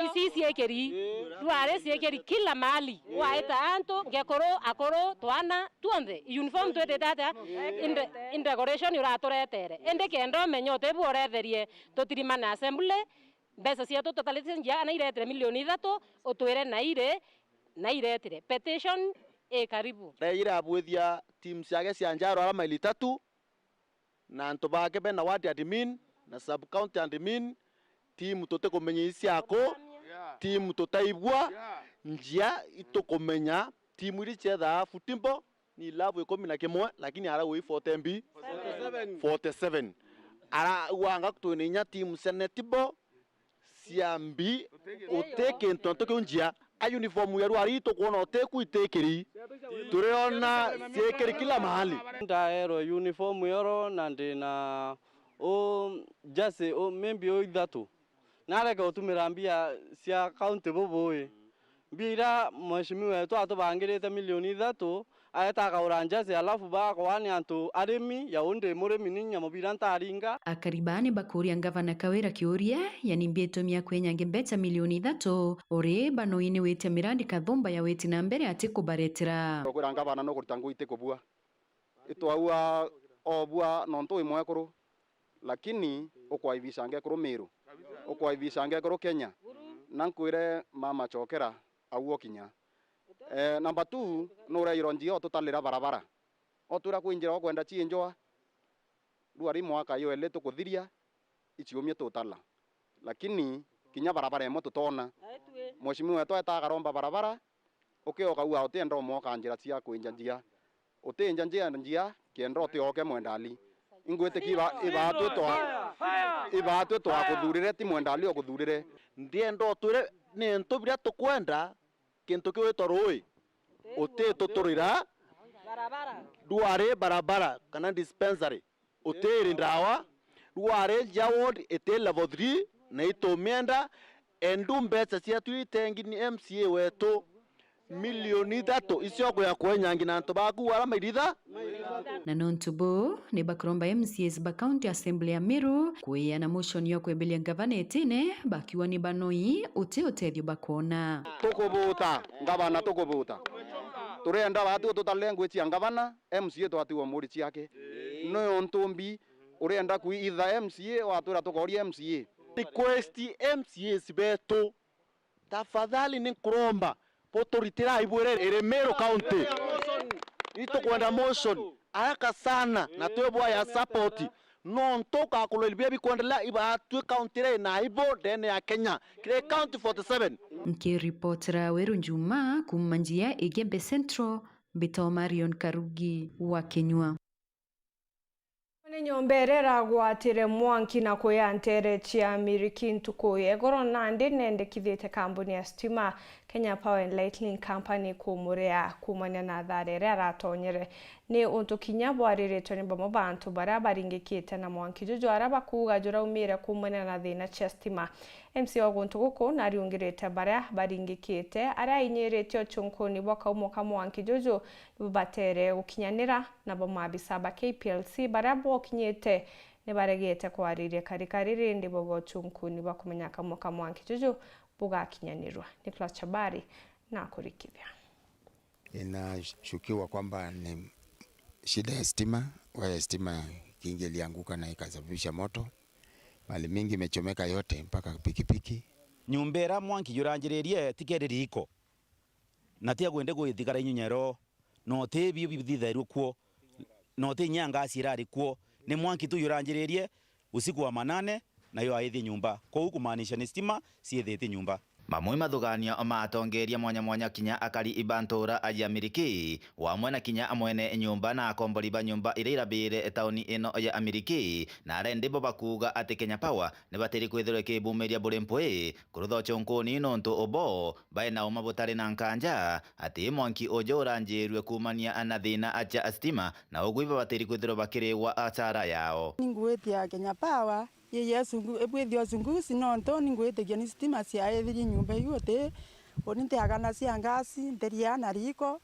Ici ciekiri. Rwari ciekiri kila mahali. Waita antu, ngekuru, akuru, twana, tuonthe. Uniform twitite atia? In de-, in decoration uraturetere. Indi kenda umenye utibu uretherie, tutirimane assembly, mbeca cietu tutarite njia, kana iretire milioni ithatu, utwire nairi, nairetire. Petition i karibu. Reire abwithia team ciake cia njaro arama iri itatu, na antu bake bena ward admin na sub county admin, team tutikumenya iciaku, team tutaibua, njia itukumenya, team iri ciethaa futimbo, ni ilabu ikumi na kimwe, lakini arauga i forty mbi? Forty seven. Arauga anga twina inya team cia netball, cia mbi, uti kintu antu kiu njia. A uniform ya rwari tukwona uti ku itikiri. Turiona ciikiri kila mahali. Ndaerwe uniform yoro na ndina u jersey u, maybe u ithatu. Nareke utumira mbia cia county bubui. Mbia iria mheshimiwa wetu atubangirite milioni ithatu, aeta akagura njasi, alafu bakwa ni antu arimi, ya undi murimi ni nyamubira ntaringa. Akari baa ni bakuria ngavana Kawira kiuria, yani mbia itumi ya kwenyange mbeca milioni ithatu, uri banoi ni witia mirandi kathumba ya witi na mbere ati kubaretera. Tukwira ngavana nukurita ngui iti kubua. Itwaua obua nontu wi mwekuru, lakini ukwaibicanga ekuru Miru, ukwaibicanga ekuru Kenya. Na nkwire mama chokera, au okinya. Eh, number two, nureirwo njia otutalira barabara. Otwira kwi njira okwenda ciinjwa, rua ri mwaka yo eli tukuthiria, iciumie tutala. Lakini kinya barabara imwe tutona. Mheshimiwa wetu aeta akaromba barabara, ukioka ua utienda umwoka njira cia kwinja njia. Utinja njia, njia, kienda utioke Mwendali. Ingwitikia iba-, ibatwi twa-, ibatwi twakuthurire, ti Mwendali ukuthurire. Ndienda utwire ni ntu biria tukwenda, kintu kiu witwa rui, utituturira, rwari barabara kana dispensary, utiri ndawa, rwari njia ward iti level three, na itumienda, endu mbeca cietu itengi ni M C A wetu, milioni ithatu icio kuya kwenyangi na antu baku ara mairitha. Na nontu buu, ni bakuromba M C As ba County Assembly ya Meru kwiana motion ya kwemberia ngavana itine, bakiuga ni banoi uti utethio bakona. Tukubuta, ngavana tukubuta. Turenda batu tuta language ya ngavana, M C A twatigwa muri ciake. Ni untu mbi, urenda kwi itha M C A, watwira tukoria M C A. Request M C As betu, tafadhali ni nkuromba, buturitirai bwire iri Meru County. Itukwenda motion haraka sana, na twi bwaya support. Nontu ukakurwa biria bikwendelea ibatwi county iria ina aibu ndene ya Kenya, kiri county forty seven. Nkiripotera Weru Njuma kuuma njia Igembe Central, mbitwa Marion Karugi wa Kinyua. Ni nyomba iria iragwatire mwanki na kuya nteere cia Miriki ntuku ya igoro, nandi nendekithite kambuni ya stima Kenya Power and Lightning Company kumuria kuumania na athara iria aratonyere. Ni untu kinya bwariritwe ni bamwe ba antu baria baringikite na mwanki juju, aria bakuuga juraumire kuumania na thina cia stima. M C A wa guntu guku nariungirite baria baringikite, aria ainyiritie uchunkuni bwa kaumo ka mwanki juju nibo batere gukinyanira, nabo maabisa ba K P L C baria bokinyite nibaregete kwariria karikari, rindi bauga uchunkuni bwa kumenya kaumo ka mwanki juju bugakinyanirwa. Nicholas Chabari nakurikithia. Inashukiwa kwamba ni shida ya stima, waya ya stima ikiingia ilianguka na ikasababisha moto. Mali mingi imechomeka yote mpaka pikipiki. Nyumba iria mwanki juranjiririe ti keri riiko, na tia kwende gwithikara inyunyero, na uti bio bithithairue kuo, na uti inya ngasi irari kuo. Ni mwanki tu juranjiririe usiku wa manane, nayo aithie nyumba. Kwou kumaanisha ni stima ciithitie nyumba. Mamwe mathuganio ma atongeria mwanya mwanya kinya akari ba ntura ya Miriki, wamwe na kinya mwene nyumba na akombori ba nyumba iria irabire tauni ino ya Miriki, na arendi bo bakuuga ati Kenya Power ni batiri kwithirwa ikibumiria buri mpwi kurutha uchunkuni, nontu ubo baina uma butari na nkanja ati mwanki uju uranjirue kuumania na thina cia stima, na ugwi babatiri kwithirwa bakirigwa asara yao. Ningwitia Kenya Power, yeye sungu, ebwithio sungusi nontu ningwitikia ni stima ciaithirie nyumba iu uti, uni ntiagana cia ngasi, ntiria na riko,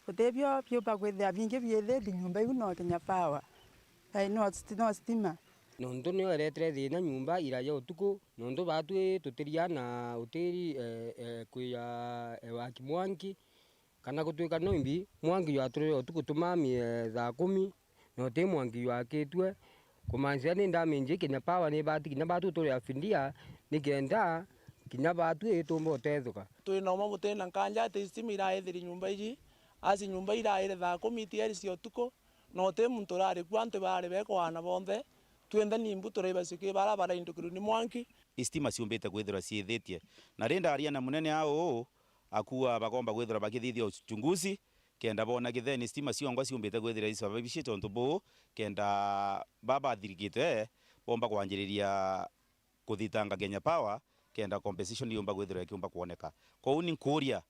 utibio biumba kwithia bingi biithitie nyumba iu no Kenya Power. Eh, no sti-, no stima. Nontu nio iretere thina nyumba iraja utuku, nontu baatwi tutiria na utiri, eh, eh, kwija, eh, waki mwanki, kana gutwika no imbi mwanki jwaturire utuku tumami, eh, thaa kumi, na uti mwanki jwakitue. Kumaanisha ni ndamenji Kenya Power ni bati kinya baatwi turi afindia, nikenda kinya baatwi tumba utethuka. Twi na uma buti na nkanja ati stima iraithiri nyumba iji, asi nyumba iraire thaa kumi tieri cia utuku, na uti muntu urari ku, antu barari bekwaana bonthe, twinthe nimbu turi bacio ki bara baraindukirwe ni mwanki. Istima ciumbite kwithirwa ciithitie, na ri ndaria na munene au, akua bagomba kwithirwa bakithithia uchunguzi, kenda boona kitheni stima ciongwa ciumbite kwithirwa isababishite untu buu, kenda babathirikite bomba kwanjiriria kuthitanga Kenya Power, kenda compensation yumba kwithirwa ikiumba kwoneka. Kwou ni nkuria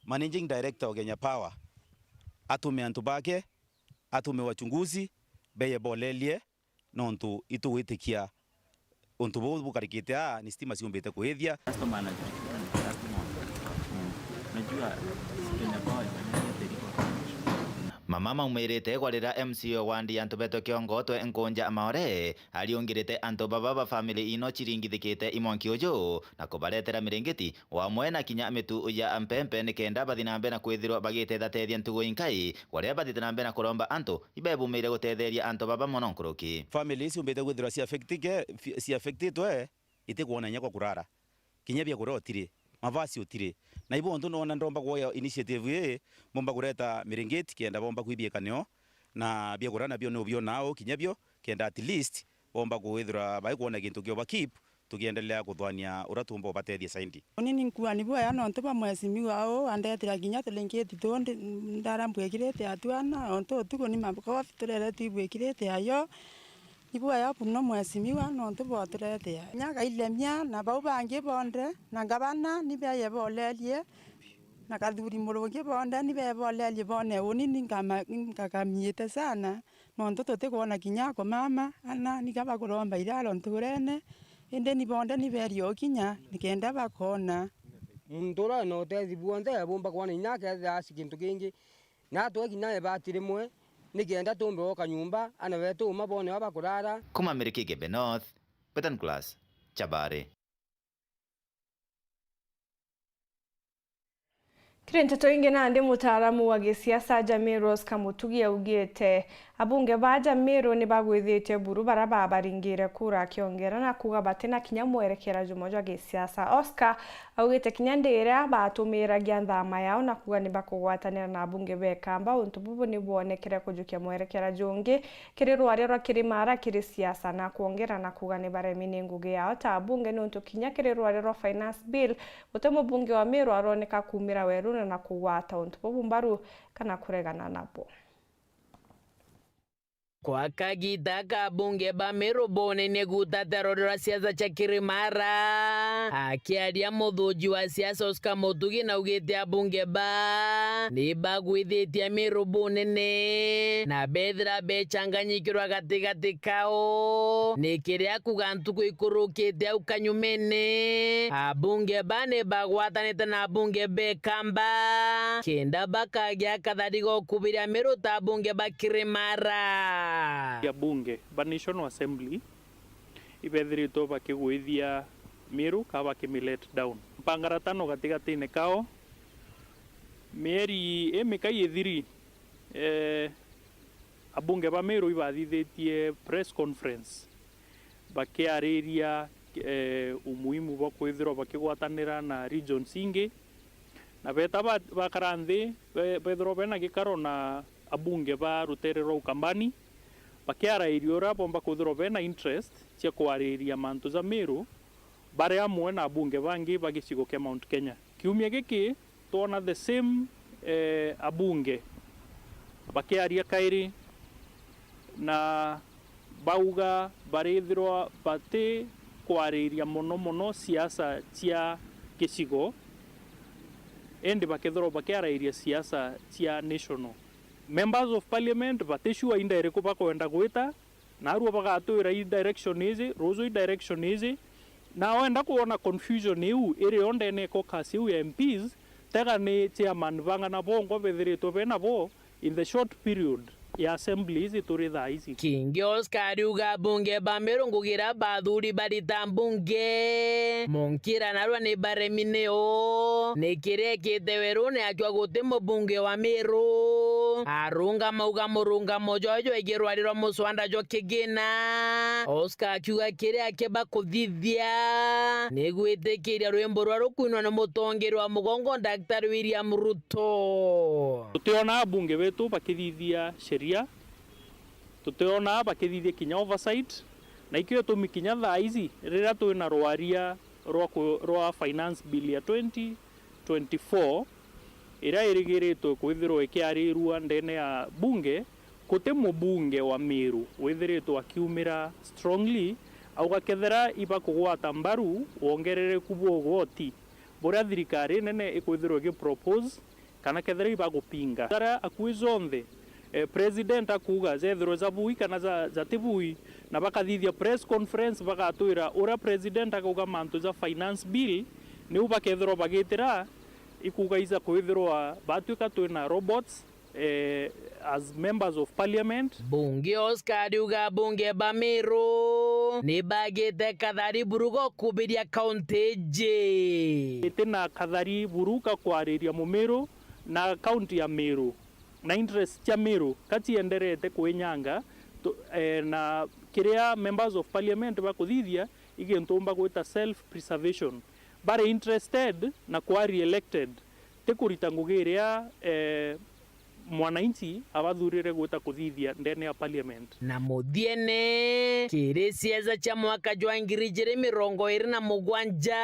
Managing Director wa Kenya Power atume antu bake, atume wachunguzi, beye bolelie, nontu itugwitikia untu buu bukarikite aa ni stima ciumbite kuithia. Customer anajua. Customer anajua. Mm. Unajua, Kenya Power inaleta iko. Mama maumirite kwarira M C A wa wandi ya Ntubetwe Kiongotwe Nkunja Maore, ariungirite antu baba ba family ino ciringithikite i mwanki uju, na kubaretera miringiti, o amwe na kinya mitu ya mpempe, nikenda bathi na mbere na kwithirwa bagitethateethia ntugo inkai, gwaria bathiite na mbere na kuromba antu ibebumiire gutetheeria antu baba mono nkuruki. Family ici ciumbite kwithirwa ciaffectike-, fi-, ciaffectitwe, itikwona inya kwa kurara. Kinya biakuria utiri, mavasi utiri. Na ibo untu noona ndomba kuoya initiative ii, mbomba kureta miringiti kenda bomba kwibiika nio, na biakuria nabio ni ubiona au kinya bio, kenda at least bomba kwithirwa baikwona gintu kio ba keep, tukiendelea kuthwania uria tuumba ubateethia zaidi. Uni ni nkuani bwega nontu bwa mheshimiwa uu andetera kinya turingiti tuu ndi-, ndara mbwikirite atwana, nontu utuku ni makofi tureretwe ibwikirite ayo. Ni bwega buno mheshimiwa nontu bwaturetea. Kinya Kailemia na bau bangi bonthe, na ngavana ni beye bolerie, na Kathuri Murungi bonthe ni beye bolerie bone uni ni nkama-, nkakamiite sana. Nontu tutikwona kinya akomama ana niga bakuromba iraro nturene, indi ni bonthe ni beerie ukinya nikenda bakoona. Muntu uria wina utethi bwonthe abumba kwona inya akethira aci gintu kingi, natwe kinya ibati rimwe, nikenda tumbe gwoka nyumba, ana betu uma bone wa bakurara. Kuma Miriki Gembe North, Betan Class, Chabari. Kiri nteto ingi nandi, mutaaramu wa gisiasa Jamil Rose Kamutugi augite abunge ba Jamil ni bagwithitie buru baria babaringire kura, akiongera na kuuga batina kinya mwerekera jumwe jwa gisiasa. Oscar augite kinya ndi iria batumiragia nthama yao na kuuga ni bakugwatanira na abunge ba Ikamba, untu bubu ni bwonekere kujukia mwerekera jungi kiri rwaria rwa Kirimara kiri siasa, na kwongera na kuuga ni baremi ni ngugi yao ta abunge, niuntu kinya kiri rwaria rwa finance bill, guti mubunge wa Meru aroneka kuumira werune na kugwata untu bubu mbaru kana kuregana nabo. Kwa kagita ka abunge ba Meru bonenie gutatira rwaria rwa siasa cia Kirimara, akiaria muthuji wa siasa Oscar Mutugi naugite abunge ba ni bagwithitie Meru bunene na bethira becanganyikirwa gatigati kao. Ni kiria kuuga ntuku ikurukite au kanyumene, abunge ba ni bagwatanite na abunge ba Ikamba kenda bakagia kathari ga ukubiria Meru ta abunge ba Kirimara. Abunge ba National Assembly ibethiritwe bakigwithia Meru ka bakimi let down. Mpangaratano gatigatine kao, mieri imikai ithiri, eh, abunge ba Meru ibathithitie press conference bakiariria, eh, umuhimu bwa kwithirwa bakigwatanira na regions ingi, na beta ba-, bakara nthi, be-, bethirwa bena gikaro na abunge ba rutere rwa Ukambani, bakiarairia uria bomba kwithirwa bena interest cia kwariria mantu ja Meru bari amwe na abunge bangi ba gicigo kia Mount Kenya. Kiumia giki twona the same, eh, abunge bakiaria kairi na bauga barithirwa bati kwariria mono mono siasa cia gicigo, indi bakethirwa bakiarairia siasa cia national. Members of Parliament bati sure inda iriku bakwenda gwita, narua bagatwira i direction iji, ruju i direction iji. Na wenda kwona confusion iu iri o ndene ya caucus iu ya M Ps, tega ni chairman bang'ana bongwa bethiritwe bena bo in the short period. ya assemblies turi thaa ici. Kingi Oscar ariuga abunge ba Meru ngugi iria bathuri barita mbunge, munkira narua ni baremi nio. Ni kiria ekite werune akiuga guti mubunge wa Meru arungama uga murungamo jwawe jwegii rwari rwa muswanda jwa kigina. Oscar akiuga kiria akiba kuthithia ni gwitikiria rwimbo rwa rukwinwa ni mutongeri wa mugongo Daktari William Ruto. Tutiona abunge betu bakithithia sheria, tutiona bakithithia kinya oversight, na ikio gitumi kinya thaa ici riria twina rwaria rwa ku-, rwa finance bill ya twenty twenty-four iria irigiritwe kwithirwa ikiarirua ndene ya bunge, guti mubunge wa Meru withiritwe akiumira strongly auga kethira ibakugwata mbaru wongerereku bwa ugoti buria thirikari nene ikwithirwa igipropose, kana kethira ibagupinga. Jaria akui jonthe, eh, president akuuga jethirwe ja bui kana ja, jati bui, na bakathithia press conference, bagatwira uria president akauga mantu ja finance bill, niu bakethirwa bagitira ikuuga ija kwithirwa batwika twina robots, eh, as members of parliament. Bunge Oscar ariuga abunge ba Meru ni bagite kathari buru gokubiria kaunti iji. Itina kathari buru ka kwariria Mumiru na kaunti ya Meru, na interest cia Meru ka cienderete kwinyanga tu-, eh, na kiria members of parliament bakuthithia i gintu umba gwita self preservation. Bari interested na kwa re-elected, ti kurita ngugi iria, eh, mwananchi abathurire gwita kuthithia ndene ya parliament. Na muthiene, kiri ciaca cia mwaka jwa ngiri ijiri mirongo iri na mugwanja,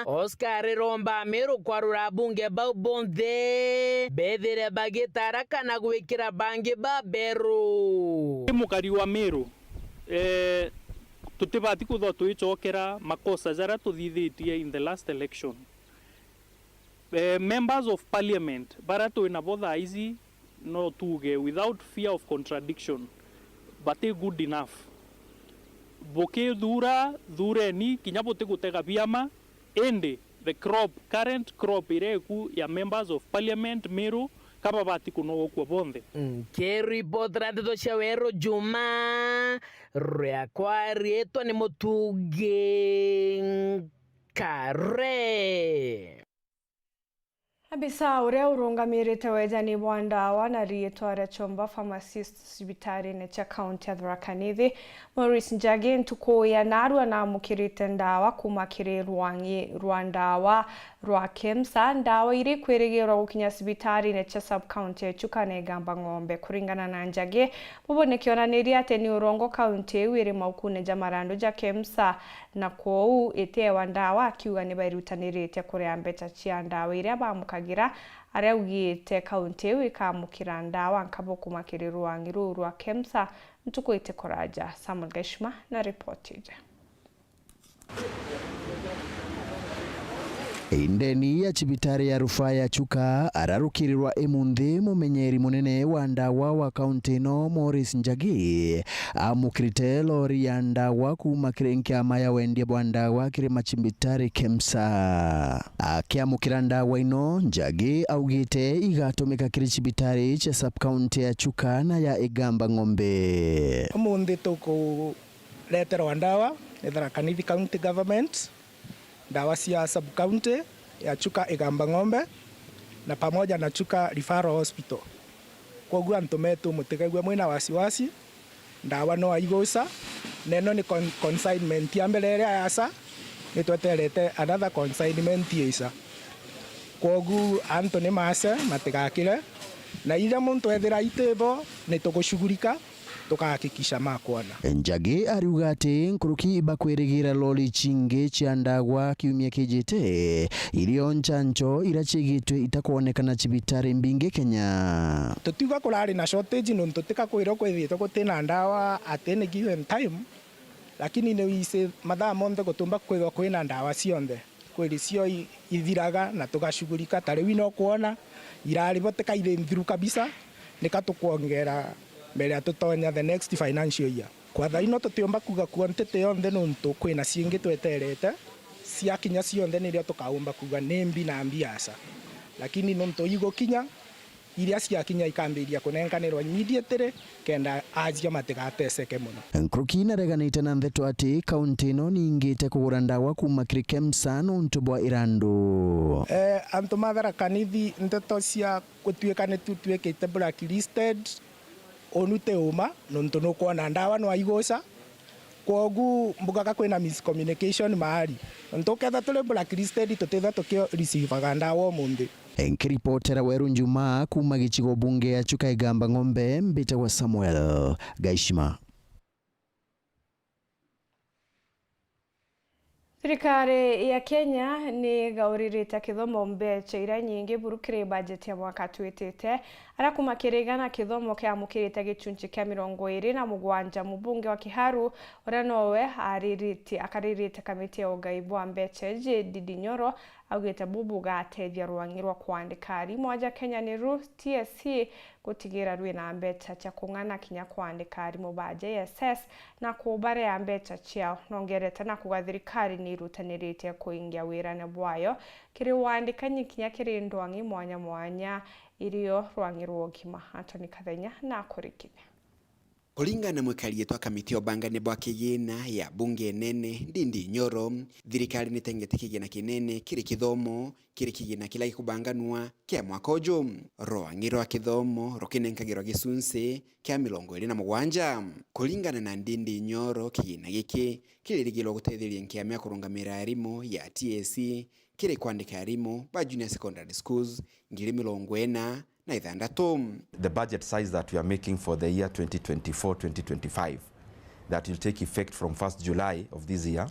Oscar ariromba Ameru kwarura abunge bau bonthe bethire bagitara kana gwikira bangi baberu. Ndi mukari wa Meru, eh, tutibati kwithirwa twicokera makosa jaria tuthithitie in the last election. Eh, members of parliament baria twi nabo thaa ici, no tuuge without fear of contradiction, bati good enough. Bukithura, thureni, kinya butigutega biama, indi the crop, current crop iria iku ya members of parliament Meru, ka babati kunogokua bonthe. Nkiripotera ndeto cia Weru Juma, riakwa riitwa ni Mutugi Nkare. Abisa uria urungamirite wejani bwa ndawa na riitwa ria Chomba Pharmacist cibitariine cia kaunti ya Tharaka Nithi, Maurice Njagi, ntuku ya narua naamukirite ndawa kuuma kiri rwang'i rwa ndawa rwa KEMSA, ndawa iria ikwirigirwa gukinya cibitariine cia sub-county ya Chuka na Igamba Ng'ombe. Kuringana na Njagi, bubu ni kionaniria ati ni urongo kaunti iu iri maukune ja marandu ja KEMSA, na kwoou itiewa ndawa, akiuga ni bairutaniritie kuria mbeca cia ndawa iria baamukagira, aria augite kaunti iu ikamukira ndawa nkabo kuuma kiri rwang'i ruu rwa KEMSA ntuku itikuraja. Samuel Gaishima na ripoti iji. Indeni ya cibitari ya rufaa ya Chuka ararukirirwa imunthi, mumenyeri munene wa ndawa wa kaunti ino Maurice Njagi amukirite lori ya ndawa kuuma kiri nkiama ya wendia bwa ndawa kiri macibitari KEMSA. Akiamukira ndawa ino, Njagi augite igatumika kiri cibitari cia sub-county ya Chuka na ya Igamba Ng'ombe. Umunthi tuku reterwa ndawa ni Tharaka Nithi County Government, ndawa cia sub-county ya Chuka Igamba Ng'ombe na pamoja na Chuka Referral Hospital. Kwoguo antu metu mutikaigue mwina wasiwasi, ndawa no aiguca, na ino ni con-, consignment ya mbere iria yaca, ni tweterete another consignment iica. Kwoguo antu ni mace, matigakire, na iria muntu ethira itibo, ni tugushugurika. Tukahakikisha makwona. Njagi ariuga ati nkuruki bakwirigira lori cingi cia ndagwa kiumia kijite, irio nchancho iria ciigitwe itakwonekana cibitari mbingi Kenya. Tutiuga kurari na shortage nontu tikakwirwo kwithitwe gutina ndawa at any given time, lakini ni wisi mathaa monthe gutumba kwithwa kwina ndawa cionthe. Kweli cio i-, ithiraga na tugashughulika. Ta riu ino kwona irari bo tikairi nthiru kabisa, nika tukwongera mbere ya tutonya the next financial year. Kwa thaa ino tutiumba kuuga kuo ntete yonthe nontu kwina ciingi tweterete, ciakinya cionthe nirio tukaumba kuuga ni mbi na mbi aca. Lakini nontu igukinya, Iria ciakinya ikambiria kunenkanirwa immediately, kenda aajia matigateseke mono. Nkuruki nareganite na ndeto ati kaunti ino niingite kugura ndawa kuuma kiri KEMSA nontu bwa irandu. Eh, antu ma Tharaka Nithi, ndeto cia gutuika ni tutwikite blacklisted, unu ti uma, nontu nukwona ndawa nwaiguca. Kwogu mbugaga kwina miscommunication mahali. Nontu ukethira turi blacklisted, tutithwa tuki receivaga ndawa umunthi. Nkiripotera Weru Njuma kuuma gicigo bunge ya Chuka Igamba Ng'ombe, mbitagwa Samuel Gaishima. Thirikari ya Kenya ni igauririte kithomo mbecha iria nyingi buru kiri bajeti ya mwaka twitite. Aria kuuma kiri igana kithomo kiamukirite gicunchi kia mirongo iiri na mugwanja. Mubunge wa Kiharu, uria nowe ariritie, akaririte kamiti ya ugai bwa mbecha iji, Ndindi Nyoro, augite buu bugatethia rwang'i rwa kwandika arimu aja Kenya, niru T S C, gutigira rwina mbecha cia kung'ana kinya kwandika arimu ba J S S na kubarea mbecha ciao. Nongerete na kuuga thirikari ni irutaniritie kuingia wirane bwayo kiri wandikani kinya kiri ndwang'i mwanya mwanya irio rwang'i rwa ugima. Anthony Kathenya na akurikithia. Kuringana na mwikari etwa kamiti ya ubangani bwa kigina ya bunge nene, Ndindi Nyoro, thirikari nitengete kigina kinene kiri kithomo, kiri kigina kiria gikubanganua kia mwaka uju. Rwang'i rwa kithomo rukinenkagirwa gicunci kia mirongo iiri na mugwanja. Kuringana na Ndindi Nyoro, kigina giki kiririgirwa gutetheria nkiama ya kurungamira arimu ya T S C kiri kwandika arimu ba junior secondary schools ngiri mirongo ina na ithantatu. The budget size that we are making for the year twenty twenty-four twenty twenty-five that will take effect from first July of this year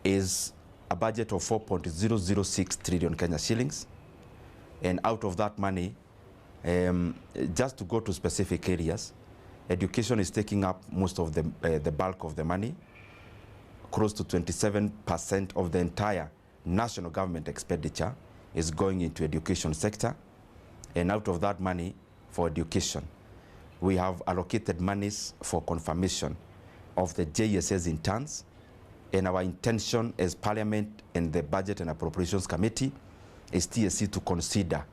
is a budget of four point zero zero six trillion Kenya shillings, and out of that money, um, just to go to specific areas, education is taking up most of the, uh, the bulk of the money. Close to twenty-seven percent of the entire national government expenditure is going into education sector, and out of that money for education, we have allocated monies for confirmation of the J S S interns, and our intention as Parliament and the Budget and Appropriations Committee is T S C to consider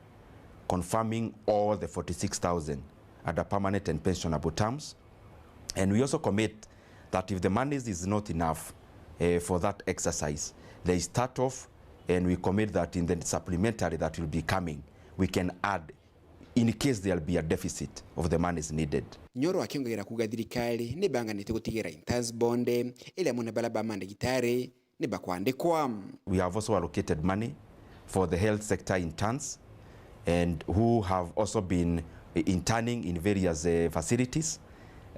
confirming all the forty-six thousand under permanent and pensionable terms. And we also commit that if the monies is not enough, eh, for that exercise, there is start off, and we commit that in the supplementary that will be coming, we can add in case there will be a deficit of the monies needed. Nyoro akiongerera kuuga thirikari nibanganite gutigira interns bonthe, iria amwe na baria ba mandagitari ni bakwandikwa. We have also allocated money for the health sector interns and who have also been, eh, interning in various, eh, facilities,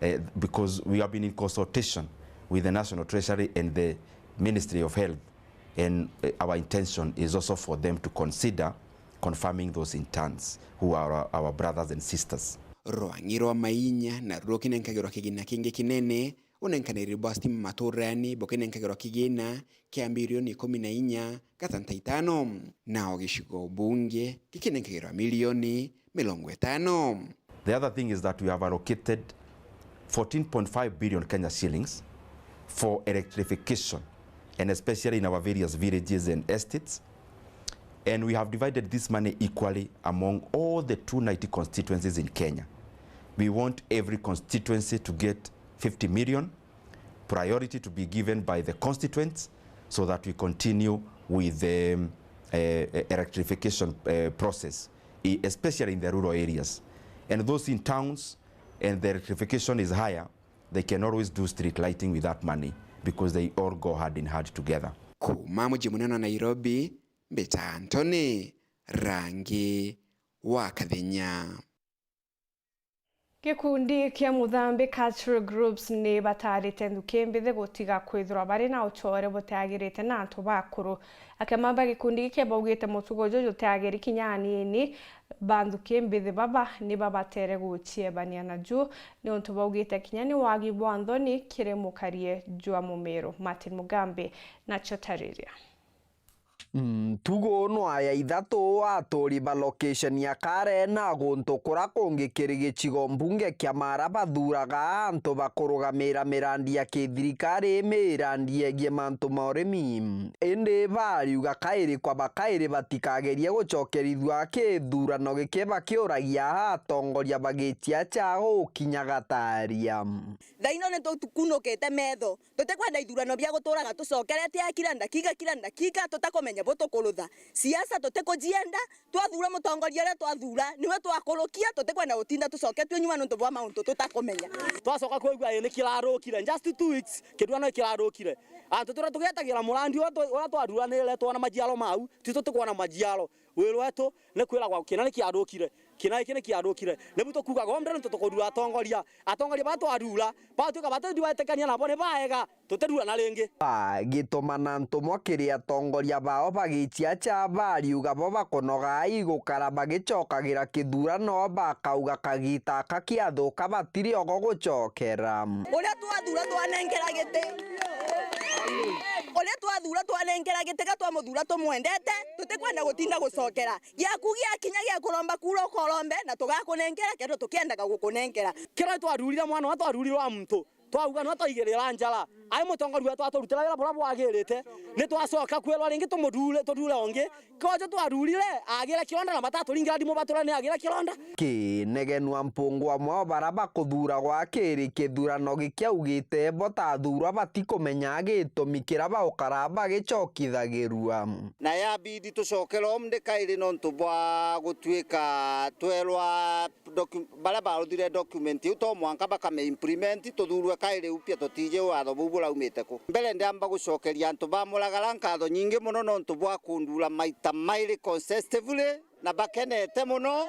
eh, because we have been in consultation with the National Treasury and the Ministry of Health, and, eh, our intention is also for them to consider confirming those interns who are our, our brothers and sisters. Rwang'i rwa Mainya naruo rukinenkagirwa kigina kingi kinene. Unenkaniri bwa stima maturani bukinenkagirwa kigina kia mbirioni ikumi na inya gatanta itano, nao gicigo bunge gikinenkagirwa milioni mirongo itano. The other thing is that we have allocated fourteen point five billion Kenya shillings for electrification, and especially in our various villages and estates. And we have divided this money equally among all the two ninety constituencies in Kenya. We want every constituency to get fifty million, priority to be given by the constituents, so that we continue with the, um, uh, electrification, uh, process, e-, especially in the rural areas. And those in towns and the electrification is higher, they can always do street lighting with that money because they all go hand in hand together. Kuuma muji munene wa Nairobi, mbita Anthony Rangi wa Kathenya. Gikundi kia Muthambi Cultural Groups ni bataarite nthuki mbithi gutiga kwithirwa bari na ucoore butiagirite na antu bakuru. Akema ba gikundi giki baugite mutugo juju jutiagiri kinya anini ba nthuki mbithi baba ni babatere guciebania naju, niuntu baugite kinya ni wagi bwa nthoni kiri mukarie jwa Mumiru. Martin Mugambi nacio tariria. Ntugu nwa ya ithatu, aturi ba location ya Karen na guntu kura kungi kiri gicigo mbunge kia Mara bathuraga antu bakurugamira mirandi ya kithirikari, mirandi yegie mantu ma urimi. Indi bariuga kairi kwa bakairi batikagerie gucokerithua kithurano giki bakiuragia atongoria bagicia cha gukinya gataria. Thaino ni tukunukite metho. Tutikwenda ithurano bia guturaga tucokerete kila ndakika, kila ndakika, tutakumenya bu tukurutha. Siasa tutikujienda, twathura mutongoria uria twathura, niwe twakurukia, tutikwenda gutinda tucoketue nyuma nontu bwa mauntu tutakumenya. Twacoka kwigua, ii, ni kirarukire, just two weeks, kithurano ni kirarukire. Antu turia tugietagira murandi uria tu-, uria twaruranire, twona majiaro mau, titutikwona majiaro. Wiru wetu ni kwiragwa kina ni kiarukire, kina giki ni kiarukire. Nibu tukuugaga o mbere nontu tukurura atongoria. Atongoria baria twarura, batwika batithiwetekania nabo ni baega, tutirura na ringi. Bagitumana ntumwa kiri atongoria bao bagicia cha, bariuga bo bakunoga igukara bagicokagira kithurano, bakauga kagita aka kiathuka batiri ogo gucokera. Uria twathura twanenkera giti. Uria twathura twanenkera giti, ga twamuthura tumwendete, tutikwenda gutinda gucokera. Giaku giakinya gia kuromba kura ukorombe, na tugakunenkera kethirwa tukiendaga gukunenkera. Kiria twarurire mwana wa twarurire wa muntu, twauga no twaigirira njara. Ai mutongoria wetu aturutira wira buria bwagirite, ni twacoka kwirwa ringi tumuthure, tuthure ungi. Kojo twarurire, agire kironda na bataturingira ndimu batura ni agire kironda. Kinegenwa Mpungu amwe o bara bakuthuragwa kiri kithurano gikiaugite bo tathurwa batikumenya gitumi kiria baukara bagicokithagirua. Na yabidi tucokere o ndi kairi nontu bwa gutuika twerwa docu-, baria baruthire document iu to mwanka bakame implement, tuthurwe kairi upya, tutiji watho buu buraumite ku. Mbere ndiamba gucokeria antu ba Muragara nkatho nyingi mono nontu bwa kundura maita mairi consecutively, na bakenete mono.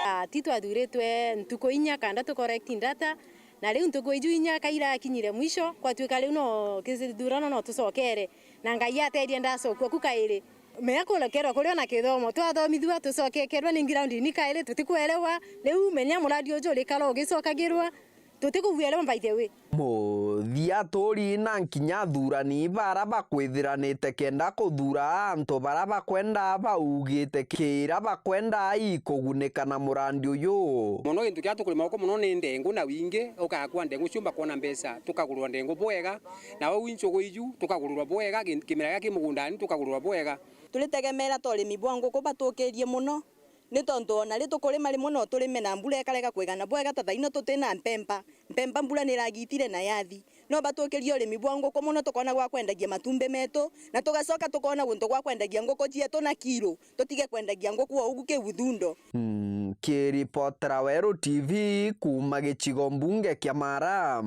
Ah, ti twathuritwe ntuku inya kanda tu correct data, na riu ntuku iju inya kaira akinyire mwisho, kwatuika riu no kithurano no tucokere, na Ngai ateethia ndacokua ku kairi. Menya kurekerwa kuria na kithomo, twathomithua tucokekerwa ni ground ni kairi, tutikwerewa. Riu menya muradi uju urikara ugicokagirwa, tutikugwelewa by the way. Muthia turi na nkinya athurani bara bakwithiranite kenda kuthura antu bara bakwenda baugite kira bakwenda ikugunika na murandi uyu. Mono gintu kiria tukurima guku mono ni ndengu na wingi, ukagakua ndengu ciumba kwona mbeca, tukagurwa ndengu bwega, na uu nchugu iju tukagurwa bwega, gi-, kimera gia ki mugundani tukagurwa bwega. Turitegemeera ta urimi bwa nguku batukirie mono, ni tontu ona ri tukurima rimwe no turime na mbura ikarega kwigana bwega, ta thaino tuti na mpemba. Mpemba mbura ni iragitire na yathi. No batukirie urimi bwa nguku mono, tukoona gwa kwendagia matumbi metu, na tugacoka tukoona guntu gwa kwendagia nguku cietu na kiro, tutige kwendagia nguku o ugu kiu thundo. Nkiripotera Weru T V kuuma gicigo mbunge kia Mara,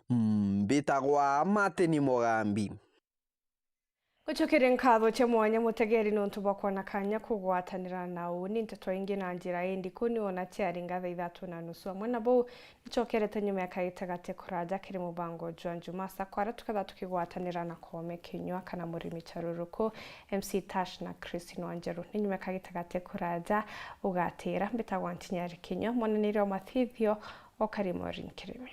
mbitagwa Martin Mugambi. Gucokeria nkatho cia mwanya mutegeri nontu bwa kwona kanya kugwatanira na uni nteto ingi na njira indiku ni wona ciari ngatha ithatu na nusu. Amwe na buu, nicokerete nyuma ya kagita gati kuraja kiri mubango jwa Njuma Sacco, aria tuketha tukigwatanira na Koome Kinyua kana Murimi Charuruku, M C Tash na Christine Wanjeru. Ni nyuma ya kagita gati kuraja ugatira. Mbitagwa Ntinyari Kinyua, mwananiri wa mathithio o Kari Maureen Kirimi.